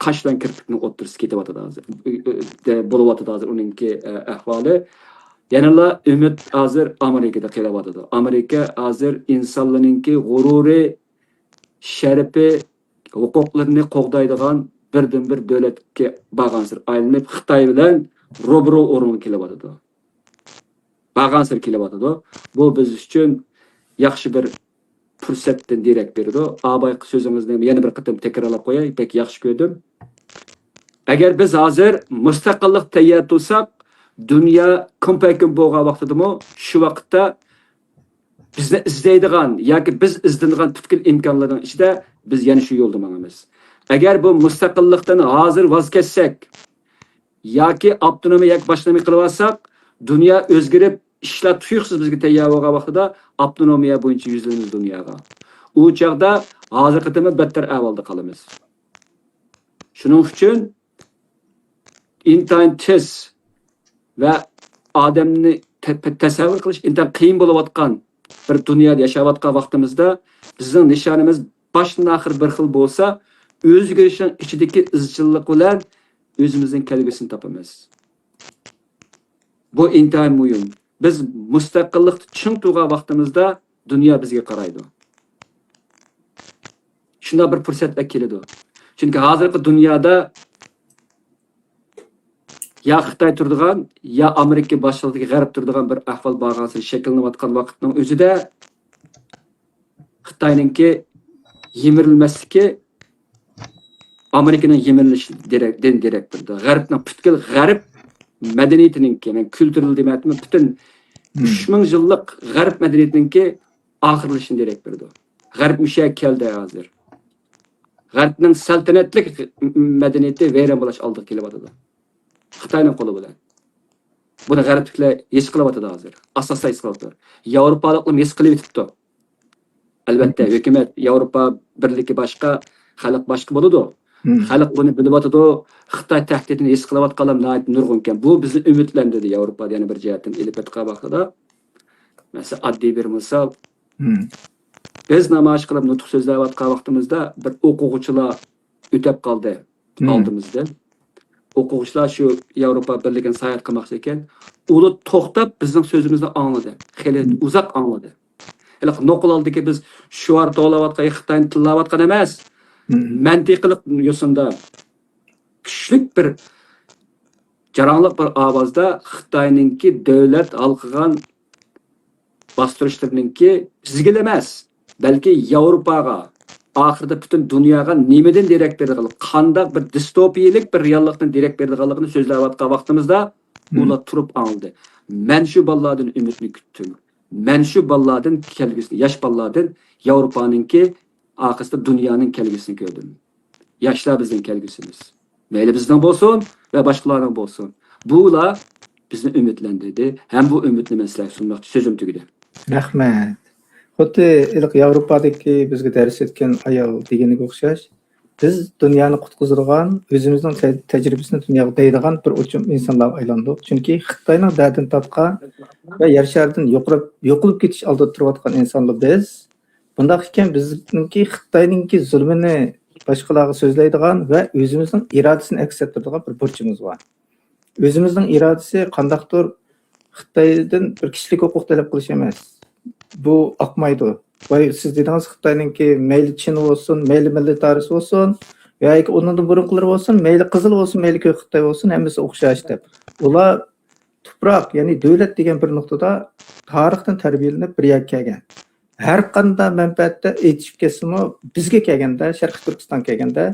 قاش بىلەن كىرپىكنىڭ ئوتتۇرىسى كېتىۋاتىدۇ ھازىر. ئە، بولۇۋاتىدۇ ھازىر ئۇنىڭكى، ئە، ئەھۋالى. يەنىلا ئۈمىد ھازىر ئامېرىكىدا قېلىۋاتىدۇ. ئامېرىكا ھازىر ئىنسانلارنىڭكى غۇرۇرى، شەرىپى، ھوقۇقلىرىنى قوغدايدىغان بىردىنبىر دۆلەتكە بارغانسېرى ئايلىنىپ، خىتاي بىلەن روبىرو ئورۇنغا كېلىۋاتىدۇ. بارغانسېرى كېلىۋاتىدۇ. بۇ بىز ئۈچۈن ياخشى بىر پۇرسەتتىن دېرەك بېرىدۇ. ئابايقى سۆزىڭىزنى يەنە بىر قېتىم تەكرارلاپ قوياي، بەك ياخشى كۆردۈم. ئەگەر بىز ھازىر مۇستەقىللىق تەييار تۇرساق، دۇنيا كۈمپەيكۈم بولغان ۋاقتىدىمۇ شۇ ۋاقىتتا بىزنى ئىزدەيدىغان ياكى بىز ئىزدىنىدىغان پۈتكۈل ئىمكانلارنىڭ ئىچىدە بىز يەنە شۇ يولدا ماڭىمىز. ئەگەر بۇ مۇستەقىللىقتىن ھازىر ۋاز كەچسەك ياكى ئاپتونومىيە ياكى باشقا نېمە قىلىۋالساق، دۇنيا ئۆزگىرىپ، ئىشلار تۇيۇقسىز بىزگە تەييار بولغان ۋاقتىدا ئاپتونومىيە بويىچە يۈزلىنىمىز دۇنياغا. ئۇ چاغدا ھازىرقىدىنمۇ بەتتەر ئەھۋالدا قالىمىز. شۇنىڭ ئۈچۈن ئىنتايىن تېز ۋە ئادەمنى تە-، تەسەۋۋۇر قىلىش ئىنتايىن قىيىن بولۇۋاتقان بىر دۇنيادا ياشاۋاتقان ۋاقتىمىزدا بىزنىڭ نىشانىمىز باشتىن ئاخىر بىر خىل بولسا، ئۆزگىرىشنىڭ ئىچىدىكى ئىزچىللىق بىلەن ئۆزىمىزنىڭ كەلگۈسىنى تاپىمىز. بۇ ئىنتايىن مۇھىم. بىز مۇستەقىللىقتا چىڭ تۇرغان ۋاقتىمىزدا دۇنيا بىزگە قارايدۇ. شۇنداق بىر پۇرسەتلەر كېلىدۇ. چۈنكى ھازىرقى دۇنيادا يا خىتاي تۇرىدىغان، يا ئامېرىكا باشچىلىقىدىكى غەرب تۇرىدىغان بىر ئەھۋال بارغانسېرى شەكىللىنىۋاتقان ۋاقىتنىڭ ئۆزىدە خىتاينىڭكى يىمىرىلمەسلىكى ئامېرىكىنىڭ يىمىرىلىشىدىن دېرەك بېرىدۇ. غەربنىڭ پۈتكۈل غەرب مەدەنىيىتىنىڭكى، مەن كۈلتۈرىل دېمەيتتىم، پۈتۈن ئۈچ مىڭ يىللىق غەرب مەدەنىيىتىنىڭكى ئاخىرلىشىشىدىن دېرەك بېرىدۇ. غەرب مۇشۇ يەرگە كەلدى ھازىر. غەربنىڭ سەلتەنەتلىك مەدەنىيىتى ۋەيران بولۇش ئالدىغا كېلىۋاتىدۇ. خىتاينىڭ قولى بىلەن. بۇنى غەربلىكلەر ھېس قىلىۋاتىدۇ ھازىر. ئاساستا ھېس قىلىۋاتىدۇ. ياۋروپالىقلارمۇ ھېس قىلىۋېتىپتۇ. ئەلۋەتتە، ھۆكۈمەت، ياۋروپا بىرلىكى باشقا، خەلق باشقا بولىدۇ. خەلق بۇنى بىلىۋاتىدۇ. خىتاي تەھدىتىنى ھېس قىلىۋاتقانلار ناھايىتى نۇرغۇنكەن. بۇ بىزنى ئۈمىدلەندۈردى ياۋروپادا يەنە بىر جەھەتتىن ئېلىپ ئېيتقان ۋاقتىدا. مەسىلەن، ئاددىي بىر مىسال. بىز نامايىش قىلىپ نۇتۇق سۆزلەۋاتقان ۋاقتىمىزدا بىر ئوقۇغۇچىلار ئۆتەپ قالدى ئالدىمىزدىن. ئوقۇغۇچىلار شۇ ياۋروپا بىرلىكىنى ساياھەت قىلماقچى ئىكەن. ئۇلار توختاپ بىزنىڭ سۆزىمىزنى ئاڭلىدى. خېلى ئۇزاق ئاڭلىدى. ھېلىقى نوقۇل ھالدىكى بىز شوئار توۋلاۋاتقان، خىتاينى تىللاۋاتقان ئەمەس. مەنتىقىلىق يوسۇندا كۈچلۈك بىر جاراڭلىق بىر ئاۋازدا خىتاينىڭكى دۆلەت ھالقىغان باستۇرۇشلىرىنىڭكى بىزگىلا ئەمەس، بەلكى ياۋروپاغا، ئاخىرىدا پۈتۈن دۇنياغا نېمىدىن دېرەك بېرىدىغانلىقى، قانداق بىر دىستوپىيىلىك بىر رېئاللىقتىن دېرەك بېرىدىغانلىقىنى سۆزلەۋاتقان ۋاقتىمىزدا ئۇلار تۇرۇپ ئاڭلىدى. مەن شۇ بالىلاردىن ئۈمىدنى كۈتتۈم. مەن شۇ بالىلاردىن كەلگۈسىنى، ياش بالىلاردىن ياۋروپانىڭكى ئارقىسىدا دۇنيانىڭ كەلگۈسىنى كۆردۈم. ياشلار بىزنىڭ كەلگۈسىمىز. مەيلى بىزنىڭ بولسۇن ۋە باشقىلارنىڭ بولسۇن. بۇلار بىزنى ئۈمىدلەندۈردى. ھەم بۇ ئۈمىدنى مەن سىلەرگە سۇنماقچى. سۆزۈم تۈگىدى. رەھمەت. خۇددى ھېلىقى ياۋروپادىكى بىزگە دەرس ئۆتكەن ئايال دېگىنىگە ئوخشاش، بىز دۇنيانى قۇتقۇزىدىغان، ئۆزىمىزنىڭ تەجرىبىسىنى دۇنياغا دەيدىغان بىر ئوچۇم ئىنسانلارغا ئايلاندۇق. چۈنكى خىتاينىڭ دەردىنى تارتقان ۋە يەر شارىدىن يوقىلىپ، يوقىلىپ كېتىش ئالدىدا تۇرۇۋاتقان ئىنسانلار بىز. بۇنداق ئىكەن، بىزنىڭكى خىتاينىڭكى زۇلمىنى باشقىلارغا سۆزلەيدىغان ۋە ئۆزىمىزنىڭ ئىرادىسىنى ئەكس ئەتتۈرىدىغان بىر بۇرچىمىز بار. ئۆزىمىزنىڭ ئىرادىسى قانداقتۇر خىتايدىن بىر كىشىلىك ھوقۇق تەلەپ قىلىش ئەمەس. بۇ ئاقمايدۇ. ۋاي، سىز دېدىڭىز، خىتاينىڭكى مەيلى چىن بولسۇن، مەيلى مىللىتارىس بولسۇن، ياكى ئۇنىڭدىن بۇرۇنقىلىرى بولسۇن، مەيلى قىزىل بولسۇن، مەيلى كۆك خىتاي بولسۇن، ھەممىسى ئوخشاش دەپ. ئۇلار تۇپراق، يەنى دۆلەت دېگەن بىر نۇقتىدا تارىختىن تەربىيەلىنىپ بىر يەرگە كەلگەن. ھەر قانداق مەنپەئەتتە ئېتىشىپ كەتسىمۇ، بىزگە كەلگەندە، شەرقىي تۈركىستانغا كەلگەندە،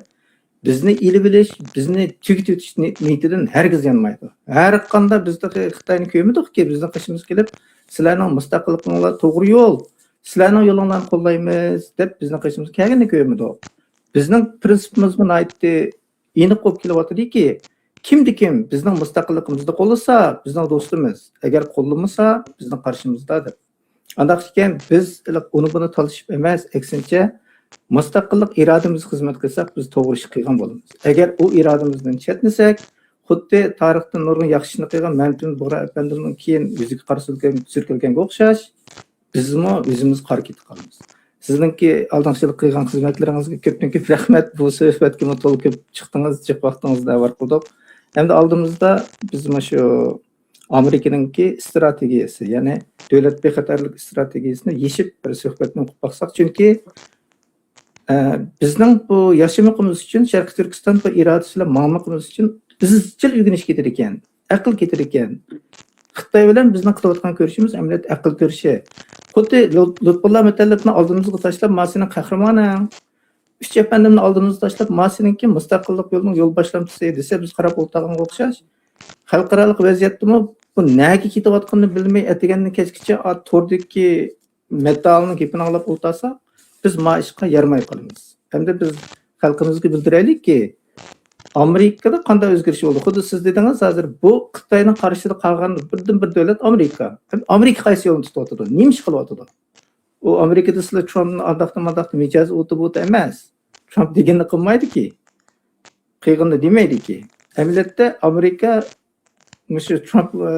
بىزنى ئېلىۋېلىش، بىزنى تۈگىتىۋېتىش نى- نىيىتىدىن ھەرگىز يانمايدۇ. ھەر قانداق بىز تېخى خىتاينى كۆرمىدۇقكى، بىزنىڭ قېشىمىزغا كېلىپ، سىلەرنىڭ مۇستەقىللىقىڭلار توغرا يول، سىلەرنىڭ يولۇڭلارنى قوللايمىز دەپ بىزنىڭ قېشىمىزغا كەلگىنىنى كۆرمىدۇق. بىزنىڭ پرىنسىپىمىزمۇ ناھايىتى ئېنىق بولۇپ كېلىۋاتىدۇكى، كىمدە كىم بىزنىڭ مۇستەقىللىقىمىزنى قوللىسا، بىزنىڭ دوستىمىز، ئەگەر قوللىمىسا، بىزنىڭ قارشىمىزدا دەپ. ئانداق ئىكەن، بىز ئۇنى بۇنى تالىشىپ ئەمەس، ئەكسىنچە، مۇستەقىللىق ئىرادىمىزگە خىزمەت قىلساق، بىز توغرا ئىش قىلغان بولىمىز. ئەگەر ئۇ ئىرادىمىزدىن چەتنىسەك، خۇددى تارىختىن نۇرغۇن ياخشى ئىشنى قىلغان مەمتىمىن بۇغرا ئەپەندىمنىڭ كېيىن يۈزىگە قارا سۈركەلگەن، سۈركەلگەنگە ئوخشاش، بىزمۇ ئۆزىمىز قارا كېتىپ قالىمىز. سىزنىڭكى ئالدىنقى يىلى قىلغان خىزمەتلىرىڭىزگە كۆپتىن كۆپ رەھمەت. بۇ سۆھبەتكىمۇ تولا كۆپ چىقتىڭىز، جىق ۋاقتىڭىزنى ئاۋارە قىلدۇق. ئەمدى ئالدىمىزدا بىز مۇشۇ ئامېرىكىنىڭكى ئىستراتېگىيەسى، يەنى دۆلەت بىخەتەرلىك ئىستراتېگىيەسىنى يېشىپ بىر سۆھبەتنى ئوقۇپ باقساق، چۈنكى ئە، بىزنىڭ بۇ ياشىمىقىمىز ئۈچۈن، شەرقىي تۈركىستان بۇ ئىرادىسى بىلەن ماڭمىقىمىز ئۈچۈن ئىزچىل ئۆگىنىش كېتىدىكەن، ئەقىل كېتىدىكەن. خىتاي بىلەن بىزنىڭ قىلىۋاتقان كۈرىشىمىز ئەمەلىيەتتە ئەقىل كۈرىشى. خۇددى لۇت- لۇتپۇللا مۇتەللىپنى ئالدىمىزغا تاشلاپ، ما سېنىڭ قەھرىمانىڭ، ئۈچ ئەپەندىمنى ئالدىمىزغا تاشلاپ، ما سېنىڭكى مۇستەقىللىق يولىنىڭ يول باشلامچىسى دېسە، بىز قاراپ ئولتۇرغانغا ئوخشاش. خەلقئارالىق ۋەزىيەتتىمۇ بۇ نەگە كېتىۋاتقىنىنى بىلمەي، ئەتىگەندىن كەچكىچە، ئا، توردىكى مەتتالنىڭ گېپىنى ئاڭلاپ ئولتۇرساق، بىز ما ئىشقا يارىماي قالىمىز. ئەمدى بىز خەلقىمىزگە بىلدۈرەيلىككى، ئامېرىكىدا قانداق ئۆزگىرىش بولدى؟ خۇددى سىز دېدىڭىز، ھازىر بۇ خىتاينىڭ قارشىسىدا قالغان بىردىنبىر دۆلەت ئامېرىكا. ئامېرىكا قايسى يولنى تۇتۇۋاتىدۇ؟ نېمە ئىش قىلىۋاتىدۇ؟ ئۇ ئامېرىكىدا سىلەر ترامپنى ئانداقتا مانداقتا مىجەزى ئۇتۇ بۇتى ئەمەس. ترامپ دېگەننى قىلمايدۇكى. قىلغىنىنى دېمەيدىكى. ئەمەلىيەتتە ئامېرىكا مۇشۇ ترامپ، ئە،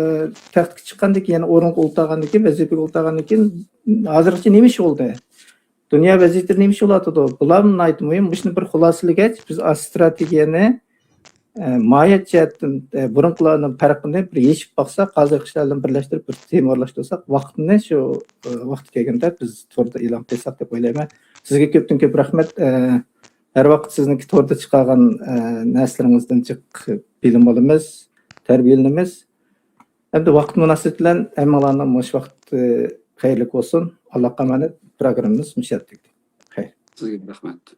تەختكە چىققاندىن كېيىن، يەنى ئورۇنغا ئولتۇرغاندىن كېيىن، ۋەزىپىگە ئولتۇرغاندىن كېيىن، ھازىرغىچە نېمە ئىش بولدى؟ دۇنيا ۋەزىيىتى نېمە ئىش بولۇۋاتىدۇ؟ بۇلار ناھايىتى مۇھىم. مۇشۇنى بىر خۇلاسىلىگەچ، بىز ئا ستراتېگىيەنى، ئە، ماھىيەت جەھەتتىن، ئە، بۇرۇنقىلارنىڭ پەرقىنى بىر يېشىپ باقساق، ھازىرقى ئىشلار بىلەن بىرلەشتۈرۈپ، بىر تېمىلاشتۇرساق، ۋاقتىنى شۇ، ئە، ۋاقتى كەلگەندە بىز توردا ئېلان قىلساق دەپ ئويلايمەن. سىزگە كۆپتىن كۆپ رەھمەت. ئە، ھەر ۋاقىت سىزنىڭكى توردا چىقارغان، ئە، نەرسىلىرىڭىزدىن جىق بىلىم ئالىمىز، تەربىيەلىنىمىز. ئەمدى ۋاقىت مۇناسىۋىتى بىلەن ھەممىڭلارنىڭ مۇشۇ ۋاقتى خەيرلىك بولسۇن. ئاللاغا ئامانەت. پروگراممىمىز مۇشۇ يەردە تۈگىدى. خەير. سىزگە رەھمەت.